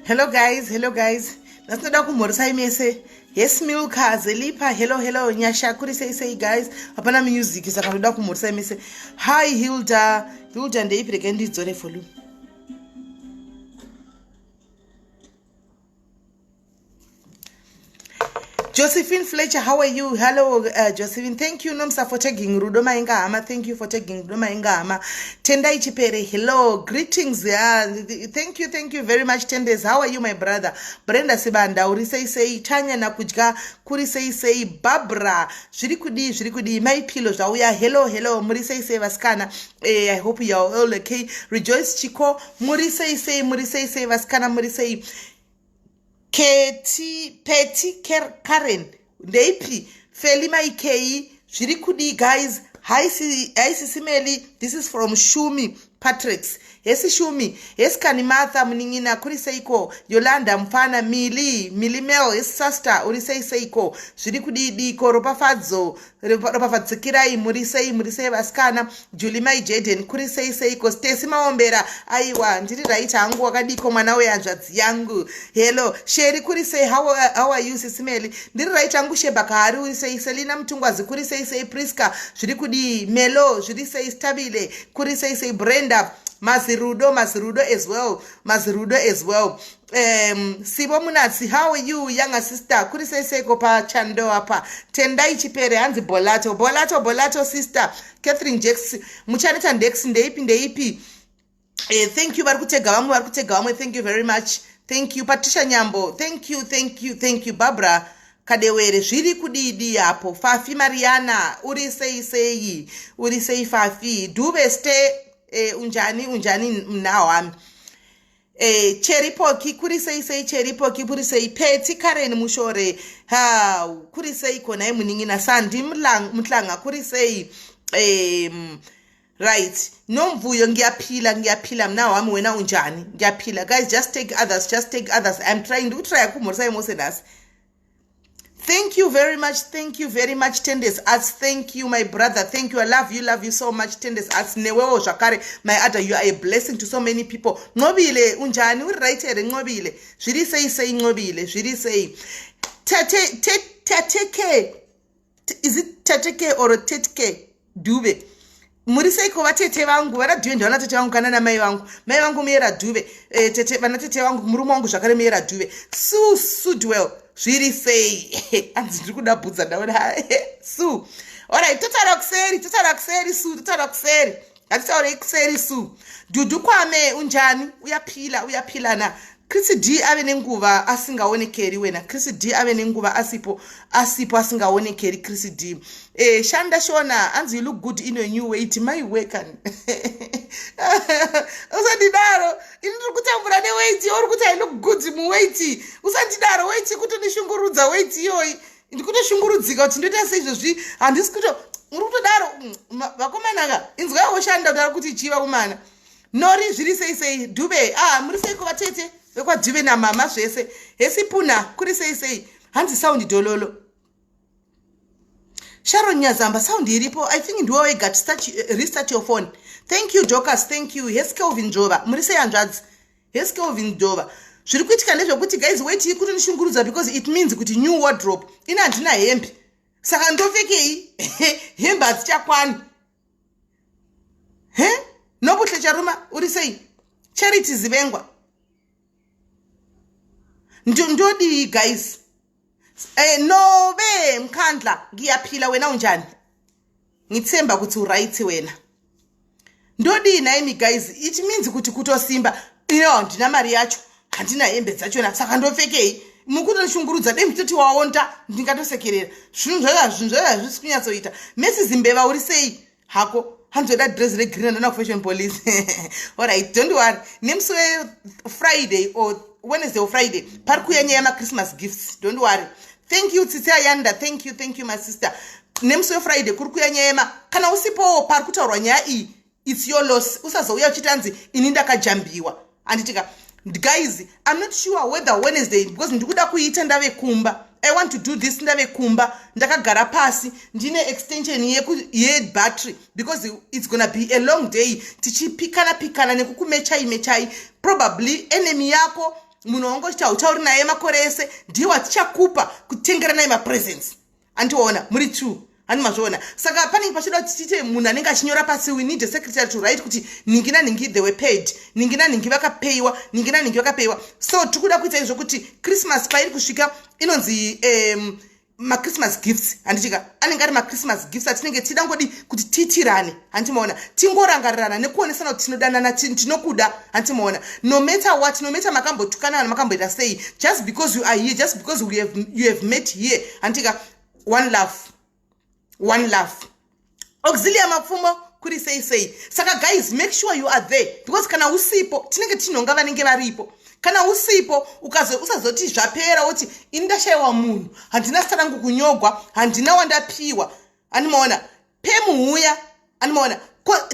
Hello guys, hello guys. Ndasinoda kumhoresai mese. Yes Milka, Zelipa, hello hello. Nyasha kuri sei sei guys. Hapana music saka ndoda kumhoresai mese. Hi Hilda. Hilda ndeipi regai ndidzore volume. Josephine Fletcher, how are you? Hello, Josephine. Thank you, Nomsa, for tagging Rudo Maingahama. Thank you for tagging Rudo Maingahama. Tendai Chipere, hello. Greetings. Yeah. Thank you, thank you very much, Tendes. How are you, my brother? Brenda Sibanda, uri sei sei. Tanya Nakudya, kuri sei sei. Barbara, zviri kudii, zviri kudii. Mai Pilo zvauya. Hello, hello. Muri sei sei vasikana. I hope you are all okay. Rejoice Chiko, muri sei sei, muri sei sei vasikana, muri sei. Keti, Petty Karen, ndeipi? Feli Maikei, zviri kudii guys? Hi, hi Sisimeli, this is from Shumi Patricks. Hesi Shumi, hesi Kani Martha munin'ina, kuri seiko? Yolanda Mfana, Mili, Mili Mel, hesi sister, uri sei seiko? Zviri kudii diko? Ropafadzo, ropafadzikirai, muri sei, muri sei vasikana? Julie Mai Jaden, kuri sei seiko? Stacy Maombera, aiwa, ndiri right hangu, wakadiko mwana wehanzvadzi yangu. Hello, Sheri, kuri sei? How are you Sisimeli? Ndiri right hangu, Sheba Kahari, uri sei? Selina Mutungwazi, kuri sei sei? Priska, zviri kudii? Melo, zviri sei? Stabile, kuri sei sei? Brenda, Mazirudo, Mazirudo as well, Mazirudo as well. Sibo Munatsi, how are you younger sister? Kuri sei seiko pachando apa? Tendai Chipere, hanzi bolato, bolato, bolato sister. Catherine Jacks, muchaneta ndex ndeipi ndeipi? Thank you, vari kutega vamwe, vari kutega vamwe. Thank you very much. Thank you Patricia Nyambo. Thank you, thank you, thank you Barbara Kadewere. Zviri kudidi apo? Fafi Mariana, uri sei sei? Uri sei Fafi? Duve ste unjani unjani mna wami? Cheripoki, kuri sei sei? Cheripoki, kuri sei? Peti Karen Mushore, ha, kuri sei khona emunin'ina? Sandi Mhlanga, kuri sei? Right, Nomvuyo, ngiyaphila, ngiyaphila mna wami, wena unjani? Ngiyaphila. Guys, just take others, just take others. I'm trying, ndikutrya kumhorisa mose nhasi. Thank you very much, thank you very much, Tendes Arts. Thank you, my brother. Thank you. I love you, love you so much, Tendes Arts. Newewo zvakare, my other, you are a blessing to so many people. Nqobile, unjani? Uri right here, Nqobile? Zviri sei sei, Nqobile? Zviri sei? Tate, Tateke, is it Tateke or Tetke Dube? Muri seiko vatete vangu? Vana Dhuve ndivana tete vangu kana namai vangu. Mai vangu Muyera Dhuve, tete, vana tete vangu, murume wangu zvakare Muyera Dhuve. Su Sudwell, zviri sei? Hanzi ndiri kuda bhudza, ndaona su. Alright, totaura kuseri, totaura kuseri su, totaura kuseri. Ngatitaurei kuseri su. Dudu Kwame, unjani? Uyaphila, uyaphila na? Chris D ave nenguva asingaonekeri wena. Chris D ave nenguva asipo, asipo, asingaonekeri Chris D. Shanda Shona, anzi you look good in a new weight. My work. Usandidaro. Ini ndiri kutambura neweight, uri kuti I look good muweight. Usandidaro, weight kutondishungurudza weight iyoyi. Ndikutoshungurudzika kuti ndoita sei izvozvi, handisi kuto muri kutodaro vakomanaka. Inzwai woshanda kutaura kuti chii vakomana. Nori, zviri sei sei? Dhube, ah, muri seiko vatete vekwadhuve namama zvese? Hesi Puna, kuri sei sei? Hanzi sound dololo. Sharon Nyazamba, sound iripo. I think ndiwe wega. Restart your phone. Thank you Docas, thank you. Hes Kelvin Jova, muri sei hanzvadzi? Hes Kelvin Jova. Zviri kuitika ndezvekuti guys, wait, iri kutondishungurudza because it means kuti new wardrobe. Ina handina hembe, saka ndopfekei? Hembe hadzichakwani. He Nobuhle Charuma, uri sei? Charity Zivengwa, ndodii guys? Nobe Mkhandla, ngiyaphila, wena unjani? Ngithemba ukuthi uright wena. Ndodii naimi guys? It means kuti kutosimba ino handina mari yacho, handina hembe dzachona, saka ndopfekei? Mukutondishungurudza. Dei mutoti waonda ndingatosekerera. Zvinhu zvacho, zvinhu zvacho hazvisi kunyatsoita. Mesi Zimbeva, uri sei hako? Hanzoda dress regreen, andona kufashion police. Alright, don't worry, nemusi wefriday or Wednesday or Friday pari kuuya nyaya yemachristmas gifts. Don't worry. Thank you Tsitsi Ayanda, thank you, thank you my sister. Nemusi wefriday kuri kuuya nyaya yema, kana usipowo pari kutaurwa nyaya iyi, it's your loss. Usazouya uchiti anzi ini ndakajambiwa, handitika? Guys, I'm not sure whether Wednesday, because ndikuda kuita ndave kumba. I want to do this ndave kumba, ndakagara pasi, ndine extension yebattery, because it's gonna be a long day tichipikana pikana nekukumechai mechai. Probably enemy yako. Munhu wangochiti hautauri naye makore ese, ndiye watichakupa kutengera naye mapresents. Andiona muri two, hani mazviona? Saka panenge pachida kuti tiite munhu anenge achinyora pasi. We need a secretary to write kuti ningi naningi, they were paid, ningi naningi vakapeyiwa, ningi naningi vakapeyiwa. So tiri kuda kuita izvo kuti Christmas pairi kusvika, inonzi machristmas gifts, handitika? Anenge ari machristmas gifts atinenge tida ngodi kuti tiitirane, handimaona? Tingorangarirana nekuonesana kuti tinodanana, tinokuda, handimaona? No matter what, no matter makambotukana kana makamboita sei, just because you are here, just because you have met here, handitika? One love, one love. Auxilia Mapfumo, kuri sei sei? Saka guys, make sure you are there, because kana usipo tinenge tinhonga vanenge varipo. Kana usipo, usazoti zvapera woti ini ndashayiwa munhu, handina zita rangu kunyogwa, handina wandapiwa, andimaona? Pemuuya, andimaona?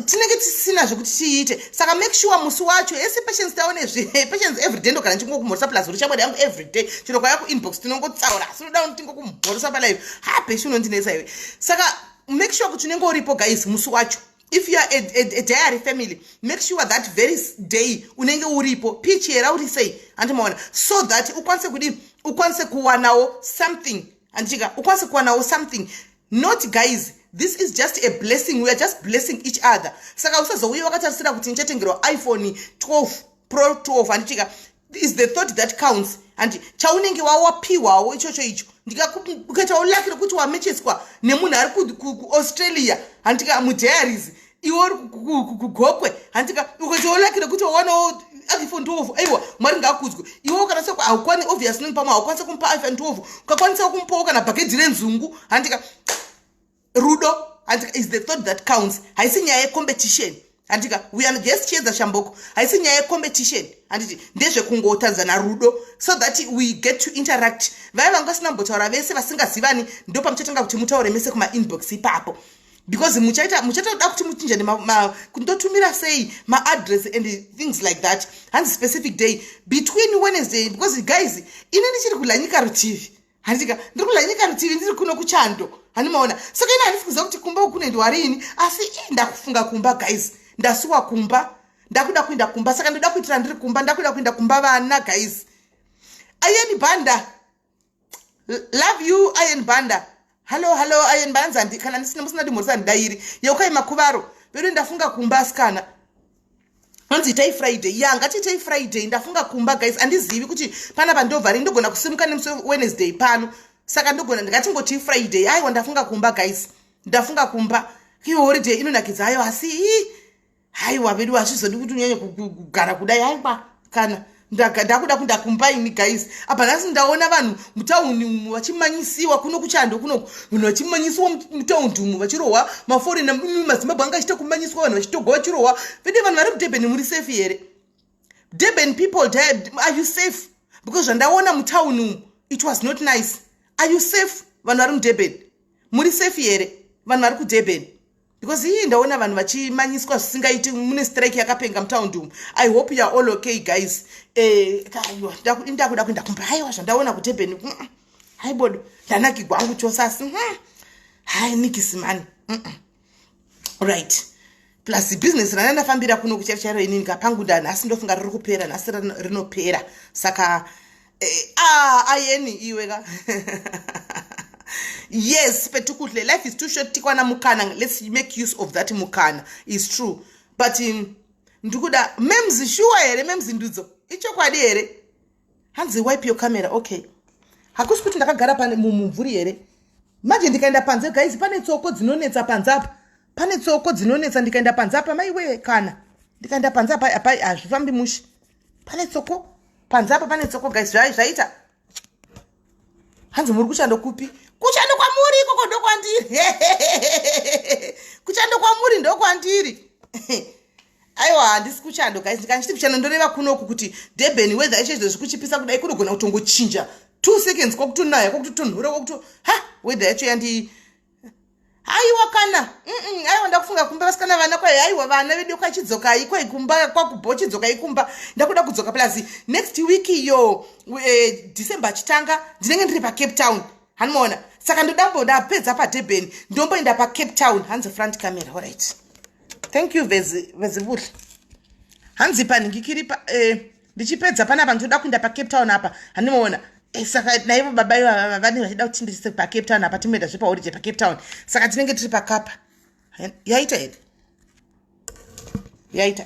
Tinenge tisina zvekuti tiite. Saka make sure musi wacho ese. Patience, taone Patience everyday, ndogara ndichingokumhoresa, plus uri shamwari yangu everyday. Chero kwaya kuinbox tinongotsaura, asi unoda kuti tingokumhoresa palive. Ha, peshi unondinetsa iwe. Saka make sure kuti unenge uripo, guys, musi wacho. If you are a diary family, make sure that very day unenge uripo. Pichera uri sei, handimaona? So that ukwanise kudi, ukwanise kuwanawo something, handichika? Ukwanise kuwanawo something. Not, guys, this is just a blessing. We are just blessing each other. Saka usazouya wakatarisira kuti ndichatengerwa iPhone 12 Pro 12, handichika? Is the thought that counts. Handi chaunenge wawapiwawo ichocho icho. Ukaitawo lucky rekuti wamecheswa nemunhu ari kuAustralia, handika, mudiaries, iwe uri kuGokwe, handika? Ukaitawo lucky rekuti wawanawo iPhone 12, aiwa, Mwari ngaakudzwe. Iwe kana se haukwani, obviously pamwe haukwanisi kumupa iPhone 12, ukakwanisa kumupawo kana bhaketi renzungu, handika? Rudo, handika, is the thought that counts. Haisi nyaya yecompetition, handika? We are just chiedza shamboko. Haisi nyaya yecompetition, handiti? Ndezvekungotanzana rudo so that we get to interact. Vaya vanga vasina kumbotaura vese, vasingazivani, ndo pamuchatanga kuti mutaure mese kumainbox ipapo, because muchaita muchatoda kuti muchinjane, kundotumira sei maaddress and things like that. Hanzi specific day between Wednesday, because guys, ini ndichiri kulanyika rutivi, handika? Ndiri kulanyika rutivi, ndiri kuno kuchando, handimaona? Saka ini handisi kuziva kuti kumba kunoendwa riini, asi ii ndakufunga kumba, guys. Ndasuwa kumba, ndakuda kuenda kumba. Saka ndoda kuitira ndiri kumba, ndakuda kuenda kumba vana, guys. Ian Banda, love you, Ian Banda. Hallo, hallo, Ian Banza. Kana ndisina musina ndimhorisa, handidairi. Yeukai makuvaro vedu. Ndafunga kumba, asikana. Hanzi itai Friday. Ya, ngatiitei Friday. Ndafunga kumba, guys. Handizivi kuti pana pandobva rini, ndogona kusimuka nemusi Wednesday pano, saka ndogona ndingatingoti Friday. Aiwa, ndafunga kumba, guys, ndafunga kumba. Iyo holiday inonakidza ayo, asi ii haiwa vedu, hazvizodi kuti unyanye kugara kudai. Aiwa, kana ndakuda kuenda kumba ini, guys. Apa nhasi ndaona vanhu mutauni umu vachimanyisiwa kuno kuchando kunoku, vanhu vachimanyisiwa mutaundi umu, vachirohwa. Maforeigner, maZimbabwe anga achiita kumanyiswa, vanhu vachitogwa, vachirohwa. Vede, vanhu vari muDurban, muri safe here? Durban people, are you safe? Because zvandaona mutauni umu, it was not nice. Are you safe, vanhu vari muDurban? Muri safe here, vanhu vari kuDurban? Because ii ndaona vanhu vachimanyiswa zvisingaiti. Mune strike yakapenga mutaundi umu. I hope you are all okay, guys. Aiwa, ndakuda kuenda kumba. Aiwa, zvandaona kuDurban, hai bodo, ndanakigwa hangu chose, asi hai, nikisi mani. Right, plus business rana ndafambira kuno kuchairo chairo inini kapangu ndanhasi ndofunga riri kupera nhasi, rinopera. Saka ah, ayeni iwe ka. Yes, Petukuhle, life is too short. Tikwana mukana, let's make use of that mukana. Is true, but ndikuda mems sure here? Mems ndudzo, ichokwadi here? Hanzi wipe your camera. Okay, hakusi kuti ndakagara pane mumumvuri here? Manje ndikaenda panze, guys, pane tsoko dzinonetsa panze apa, pane tsoko dzinonetsa. Ndikaenda panze apa, maiwe, kana ndikaenda panze apa, apa hazvifambi mushe. Pane tsoko panze apa, pane tsoko, guys. Zvaita hanzi muri kuchando kupi? Kuchando kwamuri ikoko ndokwandiri, kuchando kwamuri ndokwandiri. Aiwa, handisi kuchando, guys. Ndikandichiti kuchando, ndoreva kunoku kuti Durban weather icho izvo zvikuchipisa kudai, kunogona kutongochinja 2 seconds, kwakutonaya, kwakutotonhora, kwakuto ha, weather yacho yandi. Aiwa kana, aiwa, ndakufunga kumba, vasikana, vana kwai. Aiwa, vana vedu kwachidzokai kwai kumba kwakubho, chidzokai kumba. Ndakuda kudzoka. Plus next week iyo December achitanga, ndinenge ndiri paCape Town, hanimaona? Saka ndodambo ndapedza paDurban, ndomboenda paCape Town. Hanzi front camera. Alright, thank you, Vezibuhle. Hanzi panhingikiri pa Ndichipedza panapa ndinoda kuenda paCape Town apa, handimaona. Saka naivo baba ivava vanenge vachida kuti tindise paCape Town apa, timboenda zvepaholiday paCape Town. Saka tinenge tiri pakapa. Yaita here? Yaita.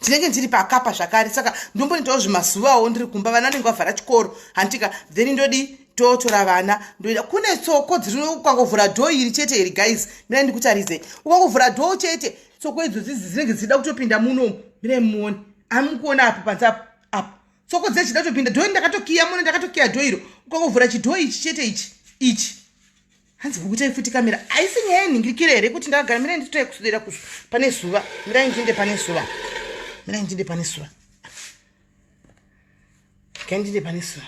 Tinenge ndiri pakapa zvakare, saka ndomboitawo zvimazuvawo ndiri kumba. Vana vanenge vavhara chikoro, handitika? Then ndodi totora vana, ndoenda kune tsoko dziri. Ukangovhura door iri chete iri, guys, mirai ndikutarizei. Ukangovhura door chete, tsoko idzo dzidzi dzinenge dzichida kutopinda munomu. Mirai muone, amukuona apo panze apo? Apo tsoko dzechida kutopinda. Door ndakatokiya muno, ndakatokiya door iro. Ukangovhura chidoor ichi chete, ichi ichi, hanzi kukutai futi kamera. Haisi nyaya yenhingirikiro here kuti ndakagara? Mirai nditotai kusudera kuzvo pane zuva. Mirai ndinde pane zuva, mirai ndinde pane zuva, gai ndinde pane zuva.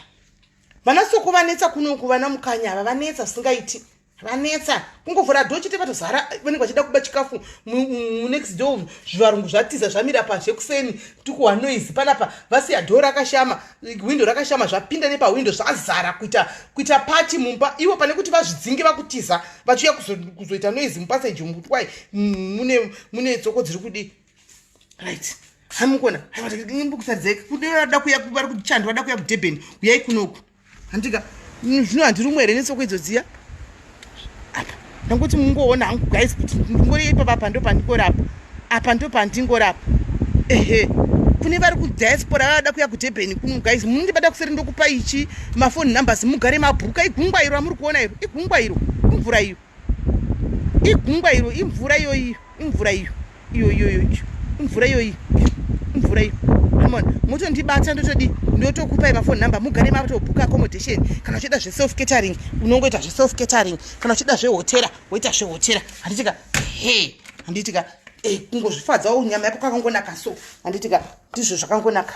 Vana soko vanetsa kunoku, vana mukanya ava vanetsa zvisingaiti, vanetsa. Kungovhura door chete, vatozara, vanenge vachida kuba chikafu munext door. Zvivarungu zvatiza, zvamira pazvekuseni tikuwa noise panapa. Vasiya door rakashama, window rakashama, zvapinda nepawindow, zvazara kuita party mumba. Ivo pane kuti vazvidzinge, vakutiza vachiuya kuzoita noise mupassage umu, kuti kwai mune tsoko dziri kudi. Right, hamukona mbukutaridzai kune vada kuya, vari kuchando, vada kuya kuDurban, uyai kunoku, handika? Zvino handirumwe here netsoko idzo dziya apa? Ndangoti mungoona hangu, guys, kuti ndingori ipapa. Apa ndo pandingori apa, apa ndo pandingori apa. Ehe, kune vari kudiaspora vada kuya kuDurban kuno, guys, munondibata kuseri, ndokupa ichi mafoni numbers, mugare mabhuka. Igungwa iro amuri kuona iro, igungwa iro, imvura iyo, igungwa iro, imvura iyoiyo, imvura iyo, iyo iyoyo, iyo imvura iyoyi, imvura iyo. Amona motondibata, ndotodi ndotokupai mafoni number, mugare matobhuka accommodation. Kana uchida zveself catering, unongoita zveself catering. Kana uchida zvehotera, woita zvehotera, handitika? He, handitika? Kungozvifadzawo nyama yako kakangonaka so, handitika? Ndizvo zvakangonaka.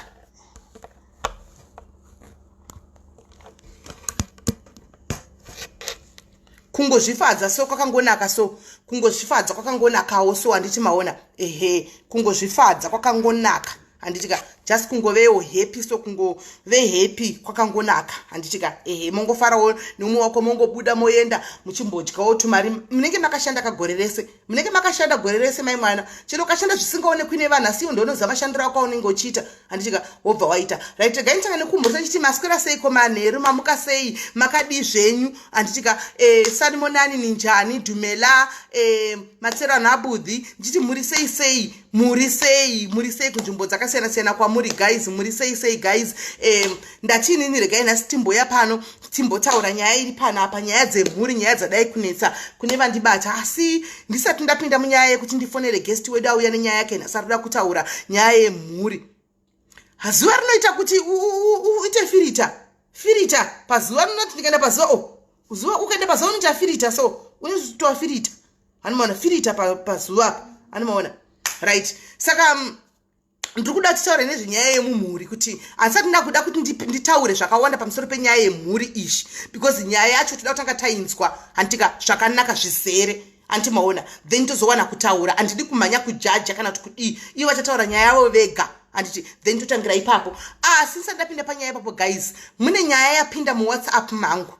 Kungozvifadza so kwakangonaka so, kungozvifadza kwakangonakawo so, handiti maona? Ehe, kungozvifadza kwakangonaka, handitika? Just kungovewo happy so, kungove happy kwakangonaka, handitika? Ehe, mongofarawo neumwe wako, mongobuda, moenda muchimbodyawo tumari. Munenge makashanda kagore rese, munenge makashanda gore rese, mai mwana. Chero ukashanda zvisingaonekwi nevanhu, asi iwo ndounoziva mashandiro ako aunenge uchiita, handitika? Wobva waita right. Regai nditanga nekumhurisa chiti maswera seiko manheru, mamuka sei, makadii zvenyu, handitika? Sanimonani, ninjani, dumela, matsero anabudhi. Ndichiti muri sei sei, muri sei, muri sei kunzvimbo dzakasiyana siyana kwamuri, guys? Muri sei sei, guys? Ndachiinini regai nhasi timboya pano, timbotaura nyaya iri panapa, nyaya dzemhuri, nyaya dzadai kunetsa kune vandibata. Asi ndisati ndapinda munyaya yekuti ndifonere guest wedu auya nenyaya yake nhasi, arikuda kutaura nyaya yemhuri. Zuva rinoita kuti uite filter, filter pazuva. Rinoti ndikaenda pazuva, o zuva, ukaenda pazuva unoita filter, so unotoa filter, anomaona? Filter pazuva apa, anomaona? Right, saka ndiri kuda titaure nezvenyaya yemumhuri, kuti handisati ndakuda kuti nditaure zvakawanda pamusoro penyaya yemhuri izvi, because nyaya yacho toda kutanga tainzwa, handitika? Zvakanaka zvizere, handiti maona? Then tozowana kutaura. Handidi kumhanya kujaja kana kuti kudii. Ivo vachataura nyaya yavo vega, handiti? Then totangira ipapo. Asi ndisati ndapinda panyaya ipapo, guys, mune nyaya yapinda muWhatsApp mangu.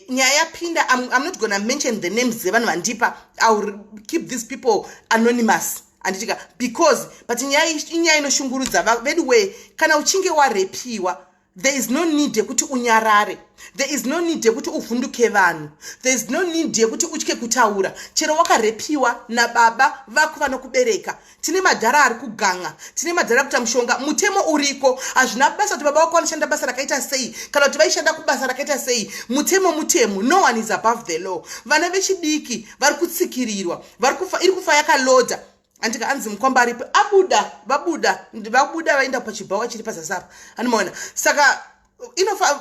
Nyaya yapinda, I'm not gonna mention the names dzevanhu vandipa. I will keep these people anonymous, handitika? Because, but nyaya inyaya inoshungurudza vedu wee. Kana uchinge warepiwa, there is no need yekuti unyarare, there is no need yekuti uvhunduke vanhu, there is no need yekuti utye kutaura. Chero wakarepiwa nababa vako vanokubereka, tine madhara ari kuganga, tine madhara ari kuita mushonga. Mutemo uriko. Hazvina basa kuti baba vako vanoshanda basa rakaita sei, kana kuti vaishanda kubasa rakaita sei. Mutemo mutemo, no one is above the law. Vana vechidiki vari kutsikirirwa, vari kufa, iri kufa yakalodha, andika? Anzi mukwamba aripo, abuda, vabuda, vabuda, vaenda pachibhawa chiri pazasi apa, anomaona? Saka inofa,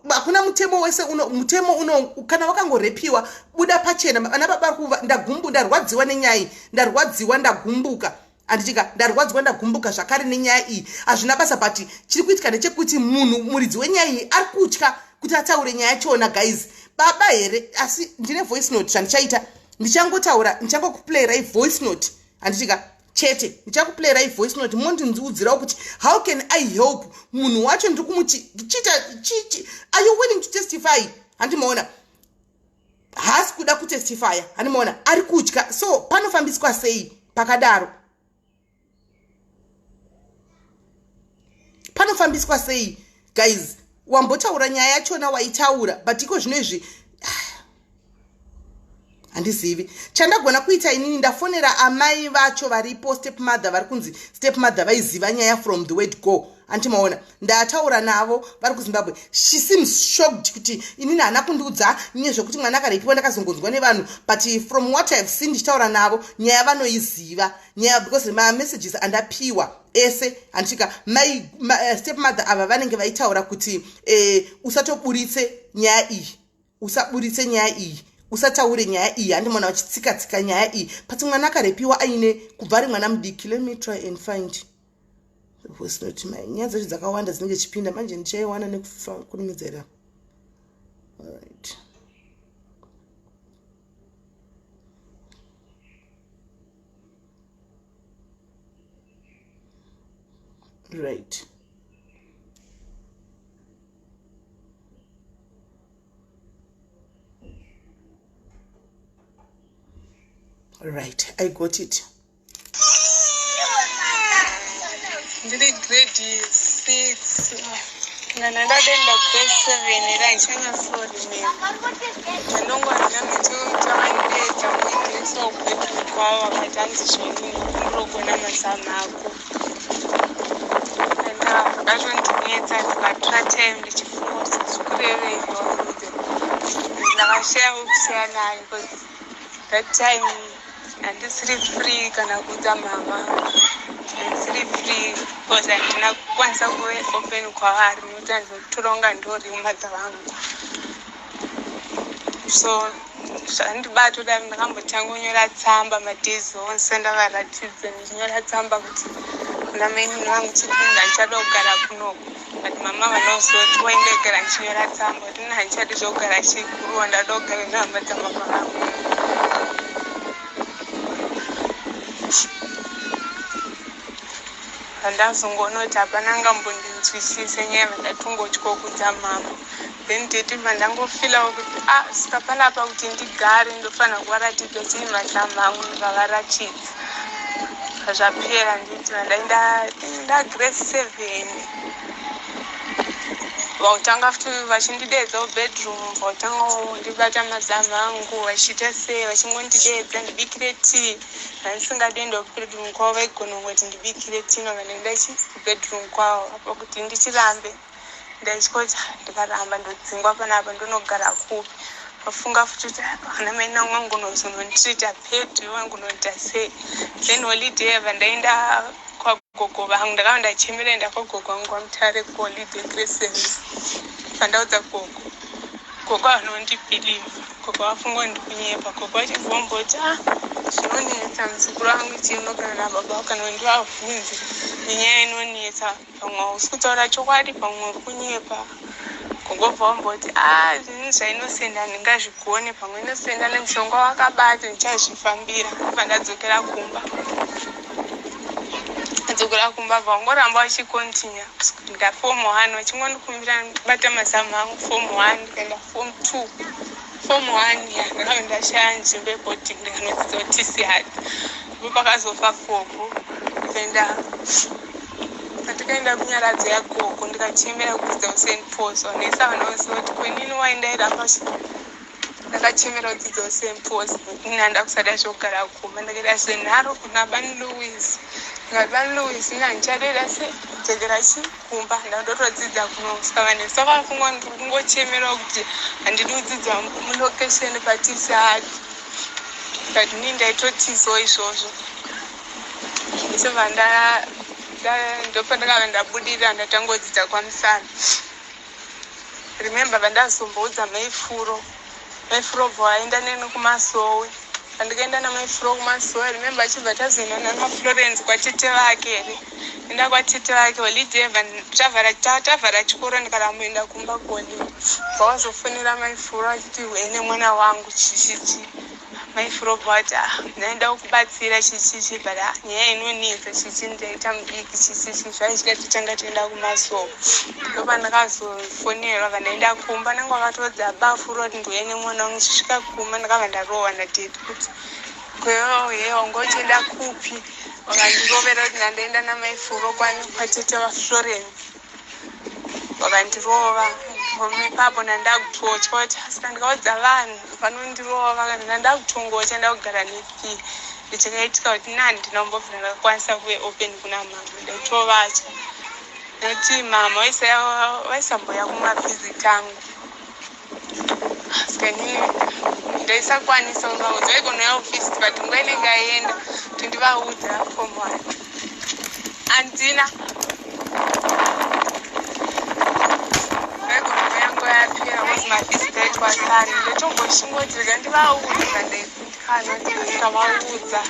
hakuna mutemo wese uno, mutemo uno. Kana wakangorepiwa, buda pachena. Vana baba kuva, ndagumbu, ndarwadziwa nenyaya iyi, ndarwadziwa, ndagumbuka, handitika? Ndarwadziwa, ndagumbuka zvakare nenyaya iyi. Hazvina basa, but chiri kuitika ndechekuti munhu muridzi wenyaya iyi ari kutya kuti ataure nyaya yachona. Guys, baba here? Asi ndine voice note. Zvandichaita, ndichangotaura, ndichangokuplayrai voice note, handitika? Chete ndichakuplayirai voice note, mondindiudzirawo kuti how can I help munhu wacho. Ndiri kumuti chita, are you willing to testify? Handimaona haasi kuda kutestifya, handimaona? Ari kutya. So panofambiswa sei pakadaro? Zvinofambiswa sei guys? Wambotaura nyaya yachona waitaura, but iko zvino izvi handizivi chandagona kuita inini. Ndafonera amai vacho varipo, step mother vari kunzi step mother vaiziva nyaya from the word go. Antimaona, ndataura navo, vari kuZimbabwe. She seems shocked kuti inini haana kundiudza nezvekuti mwana akarepiwa, ndakazongonzwa nevanhu. But from what I have seen ndichitaura navo, nyaya vanoiziva nyaya, because mamessages andapiwa ese, handisvika mai step mother ava vanenge vaitaura kuti usatoburitse nyaya iyi, usaburitse nyaya iyi, usataure nyaya iyi. Handimona vachitsika-tsika nyaya iyi, but mwana akarepiwa aine kubva ari mwana mudiki. Let me try and find the voice note. My nyaya dzacho dzakawanda dzinenge chipinda manje, ndichaiwana nekukurumidzera. Alright, right, I got it. Ndiri grade 6 kana ndadaenda grade 7 era, handichanyatsoremember. Ndandongorira metotavandiedza kuendesa kubedroom kwavo, vakati hanzi zvoni ndinogona mazamu ako. And zvakatondinetsa, ndikatora time ndichifunga kuti zvikurevei vaudze. Ndakashaya wekushaya naye because that time handisiri free kana kuudza mama, handisiri free because handina kukwanisa kuve open kwavari nekuti handizotora kunga ndori mother vangu. So zvandibata kudai, ndakambotanga kunyora tsamba madays onse, ndavaratidza ndichinyora tsamba kuti kuna mainini vangu chipinda, handichada kugara kunoku. But mama vanozoti waindegara ndichinyora tsamba kuti ina handichadi zvokugara chiguruwa, ndada kugara nehama dzamama vangu. Vandazongoona kuti hapana angambondinzwisise nyaya, vandatongotya kudza mama. Then tete vandangofeelawo kuti ah, saka panapa kuti ndigare ndofanira kuvaratidza chii mazamu angu. Ndikavaratidza, zvapera. Nditi vandaenda ndagrade 7, vautanga futi vachindidedza kubedroom, vautanga kundibata mazamu angu, vachiita sei, vachingondidedza ndibikire tea. Handisingadi enda kubedroom kwavo, vaigona kungoti ndibikire tea, nobva ndaenda chi kubedroom kwavo. Apa kuti ndichirambe, ndaitya kuti ndikaramba ndodzingwa panapa, ndonogara kupi? Vafunga futi kuti vana mai nangu vangonozononditreata pedu, vangonoita sei? Then holiday yabva ndaenda kwagogo vangu, ndakava ndachemera enda kwagogo vangu kwaMutare kuholiday grade 7. Pandaudza gogo, gogo vanondibelieve, gogo vafunga kuti ndikunyepa. Gogo vachibvomboti ah, zvinonetsa muzukuru wangu, chii unogara nababa, kana ndivabvunze nenyaya inonetsa, pamwe hausi kutaura chokwadi, pamwe uri kunyepa. Gogo bva vamboti a, zvinhu zvaInnocent handingazvigone, pamwe Innocent ane mushonga wakabata, ndichazvifambira. Bva ndadzokera kumba, adzokera kumba, bva vangoramba vachicontinue kusvikira form 1, vachingondikumbira bata mazamu angu. Form 1, ndikaenda form 2, form 1 ya ndakava ndashaya nzvimbo yeboarding, ndikanodzidza kuTC Hard. Ndipo pakazofa gogo. Ndikaenda, pandikaenda kunyaradzo yagogo, ndikachemera kudzidza kuSt Pauls. Vanesa vanoziva kuti kwenini waindairamba, ndakachemera kudzidza kuSt Pauls nekuti handa kusada zvekugara kumba. Ndakaita senharo kuna bani Louis, ndikati, "Bani Louis, ini handichadoita se kudzokera chi kumba, ndakutotodzidza kuno." Saka vanhu vakafunga ndiri kungochemerawo kuti handidi kudzidza mulocation paTC Hard, but inini ndaitotizawo izvozvo. Ndobva ndopandakava ndabudirira, ndatangodzidza kwaMusana. Remember vandazomboudza Maifuro, Maifuro bva vaenda neni kumasowe. Pandikaenda naMaifuro kumasowe, remember achibva tazoenda nanaFlorence kwatete vake here, enda kwatete vake holiday, tavhara chikoro, ndikaramboenda kumba kuholiday. Bva wazofonera Maifuro achiti wene mwana wangu chichichi. Maifuro bva vati ah, ndaenda kukubatsira chichichi, but ah, nyaya inonetsa chichi, ndaita mudiki chichichi, zvaichida totanga toenda kumasowe. Ndopandakazofonerwa, vandaenda kumba, nanga vakatodza bafuro kuti ndiuye nemwana wangu. Ndichisvika kumba, ndakabva ndarohwa nadaddy kuti kweyoye wanga uchienda kupi? Vakandirovera kuti ndandaenda namaifuro kwatete vaFlorence. Vakandirova ipapo, ndandakutotya kuti asika ndikaudza vanhu vanondirova, kana ndandakutongotya, ndakugara nefear. Ndichakaitika kuti nani ndinombobvira ndakakwanisa kuve open kuna mama. Ndaitovatya nekuti mama vaisamboya kumavisit angu, saka inini ndaisakwanisa kuvaudza. Vaikonouya kuvisit, but nguva inenge aenda kuti ndivaudza form one handina. Vaikonouya nguva yapera kozi mavisit aitwa sani. Ndaitomboshinga rega ndivaudza, ndaikundikana kuti ndikavaudza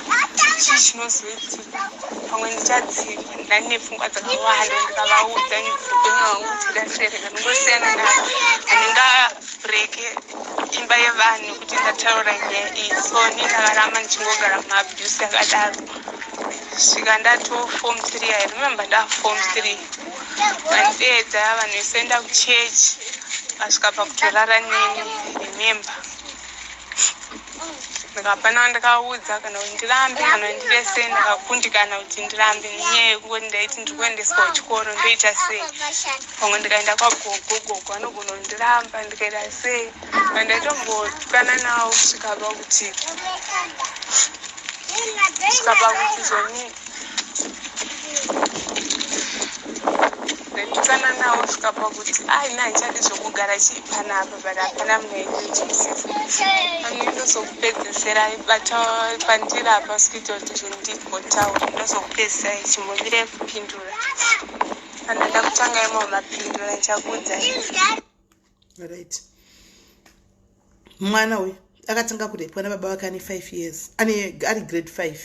chii chinozoitika, pamwe ndichadzingwa. Ndandine pfungwa dzakawanda. Ndikavaudza upenyu hwangu kuti ndasereka, ndingosiyana navo, handingabreke imba yevanhu kuti ndataura nyaya iyi. So ni ndakaramba ndichingogara mumaabuse akadaro svika ndato form 3. I remember ndaform 3, vandideedza vanhu vesoenda kuchechi, vasvika pakutorara neni. Remember ndikapana ndakaudza kana kuti ndirambe kana kuti ndirese. Ndakakundikana kuti ndirambe nenyaya yekungoti ndaiti ndiri kuendeswa kuchikoro, ndoita sei? Pamwe ndikaenda kwagogo, gogo anogona kundiramba. Ndikaita sei? Vandaitombotukana nawo svika pakuti zvoni ndaitukana nawo svika pakuti ai na handichadi zvokugara chii panapa, but hapana munhu aindinzwisisa. Ani ndozokupedzisira bata pandiri apa sikuita kuti zvindigotaura. Ndozokupedzisira chimbomire kupindura kana ndakutanga imo mapindura, ndichakuudzai. Right, mwana uyu akatanga kurepwa nababa vake ane 5 years, ane ari grade 5,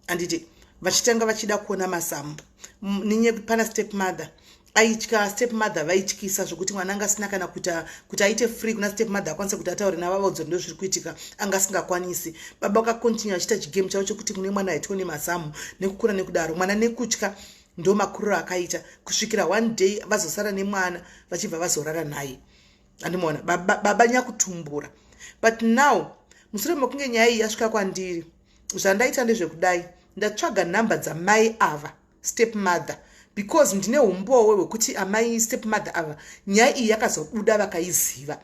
handiti? Vachitanga vachida kuona mazamu ninye pana step mother. Aitya step mother, vaityisa zvokuti mwana anga asina kana kuita kuti aite free kuna step mother, akwanise kuti ataure navavaudza ndo zviri kuitika, anga asingakwanisi. Baba vakacontinue achiita chigame chavo chokuti kune mwana aitwa nemazamu nekukura nekudaro. Mwana nekutya ndo makuriro akaita kusvikira one day vazosara nemwana, vachibva vazorara naye, andimaona baba, baba nyakutumbura. But now mushure mekunge nyaya iyi yasvika kwandiri, zvandaita ndezvekudai: ndatsvaga nhamba dzamai ava, step mother, because ndine umbowo hwekuti amai step mother ava, nyaya iyi yakazobuda vakaiziva,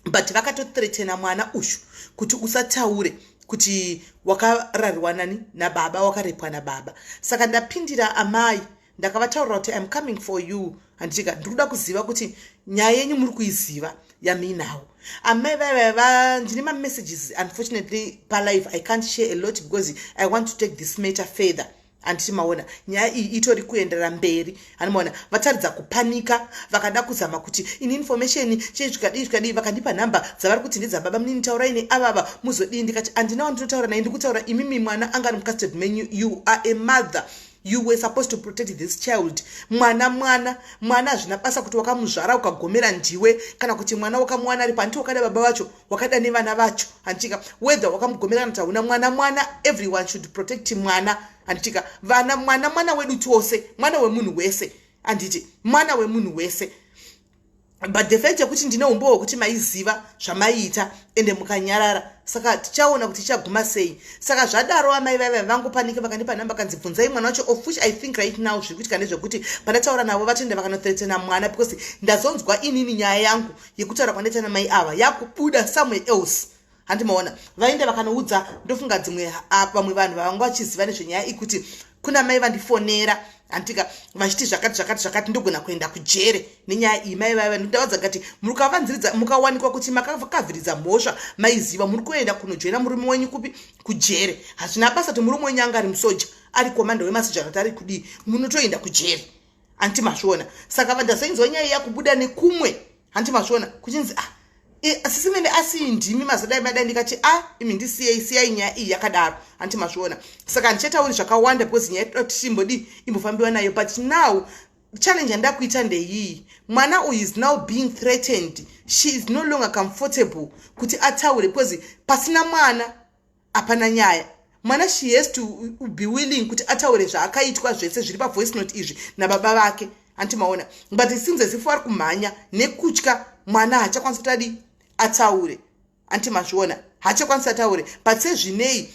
but vakatothreatena mwana uyu kuti usataure kuti wakarariwa nani nababa, wakarepwa nababa. Saka ndapindira amai, ndakavataurira kuti I'm coming for you, handitika? Ndiri kuda kuziva kuti nyaya yenyu muri kuiziva yamuinawo. Amai vaiva, ndine mamessages. Unfortunately palive I can't share a lot because I want to take this matter further, handiti maona? Nyaya iyi itori kuenderera mberi, handimaona? Vataridza kupanika, vakada kuzama kuti ini information chii, zvikadii zvikadii. Vakandipa nhamba dzavari kuti ndedzababa munini, taurai neavava muzodii. Ndikati handina wandinotaura naye, ndikutaura imimi. Mwana anga ari mucustody menyu. You are a mother, you were supposed to protect this child. Mwana mwana mwana, hazvina basa kuti wakamuzvara ukagomera ndiwe kana kuti mwana wakamuwana ari panti. Wakada baba vacho, wakada nevana vacho, handitika? Whether wakamugomera kana kuti hauna, mwana mwana. Everyone should protect mwana, handitika? Vana mwana mwana wedu tose, mwana wemunhu wese, handiti? Mwana wemunhu wese. But the fact yekuti ndine umbo hwekuti maiziva zvamaiita ende mukanyarara, saka tichaona kuti tichaguma sei. Saka zvadaro, amai vaiva vangopanika, vakandipa namba, kanzi bvunzai mwana wacho, of which I think right now zviri kuitika ndezvekuti pandataura navo vatoenda vakanothreatena mwana, because ndazonzwa inini nyaya yangu yekutaura kwandaita namai ava yakubuda somewhere else, handimaona? Vaenda vakanoudza, ndofunga dzimwe vamwe vanhu vavanga vachiziva nezvenyaya iyi, kuti kuna mai vandifonera, handitika, vachiti zvakati zvakati zvakati, ndogona kuenda kujere nenyaya iyi. Mai vaiva ndavadza kati mukavanziridza, mukawanikwa kuti makakavhiridza mhosva, maiziva, muri kuenda kunojoina murume wenyu kupi? Kujere. Hazvina basa kuti murume wenyu anga ari musoja, ari komanda wemasoja, kana kuti ari kudii, munotoenda kujere, handiti mazviona? Saka vandazoinzwa nyaya yakubuda nekumwe, handiti mazviona, kuchinzi ah, sisi mene, asi ndimi mazodai madai. Ndikati a imi ndisiyei, siyai nyaya iyi yakadaro, handiti mazviona? Saka handichatauri zvakawanda because nyaya itoda kuti timbodii, imbofambiwa nayo. But now challenge yandakuita ndeiyi: mwana uyu is now being threatened. She is no longer comfortable kuti ataure because pasina mwana hapana nyaya. Mwana, she has to be willing kuti ataure zvaakaitwa zvese zviri pavoice note izvi nababa vake, handiti maona? But it seems as if ari kumhanya nekutya mwana, haachakwanisi kuti adi ataure, handiti mazviona? Haachakwanisi ataure. But sezvinei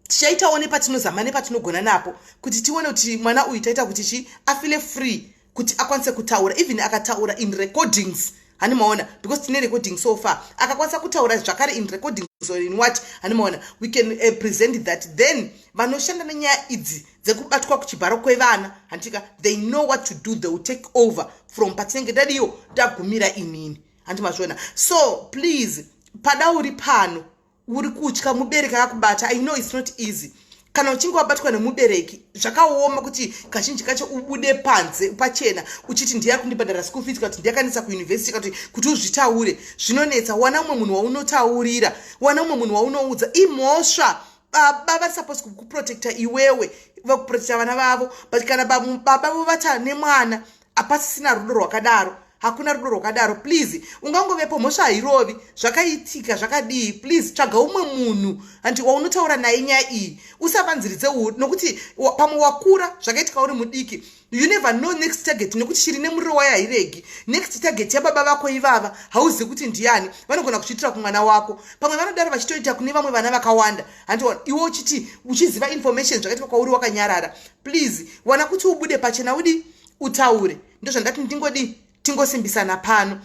tichaitawo nepatinozama nepatinogona napo kuti tione kuti mwana uyu taita kuti chi afeel free. Kuti akwanise kutaura, even akataura in recordings, hani maona, because tine recording so far, akakwanisa kutaura zvakare in recordings or in what, hani maona, we can present that. Then vanoshanda nenyaya idzi dzekubatwa kuchibharo kwevana, handika, they know what to do. They will take over from patinenge tadiyo tagumira inini, handi mazviona? So please, pada uri pano uri kutya mubereki akakubata, I know it's not easy. Kana uchinge wabatwa nemubereki, zvakaoma kuti kazhinji kacho ubude panze pachena uchiti ndiye kundibhadhara school fees, kana kuti ndiyakanisa kuuniversity, kana kuti uzvitaure zvinonetsa. Wana umwe munhu waunotaurira, wana umwe munhu waunoudza. Imhosva, baba vari supposed kuprotecta iwewe, vakuprotecta vana vavo, but kana baba vovata nemwana, hapasisina rudo rwakadaro, hakuna rudo rwakadaro. Please, ungangovepo, mhosva hairovi, zvakaitika zvakadii, please tsvaga umwe munhu, handi, waunotaura naye nyaya iyi. Usavanziridze, nokuti pamwe wakura, zvakaitika uri mudiki. You never know next target, nekuti chiri nemuriro wayo hairegi. Next target yababa vako ivava hauzivi kuti ndiani. Vanogona kuchiitira kumwana wako, pamwe vanodaro vachitoita kune vamwe vana vakawanda, handiona? Iwe uchiti uchiziva information zvakaitika kwauri, wakanyarara. Please, wana kuti ubude pachena, udi utaure. Ndozvandati ndingodi tingosimbisana pano,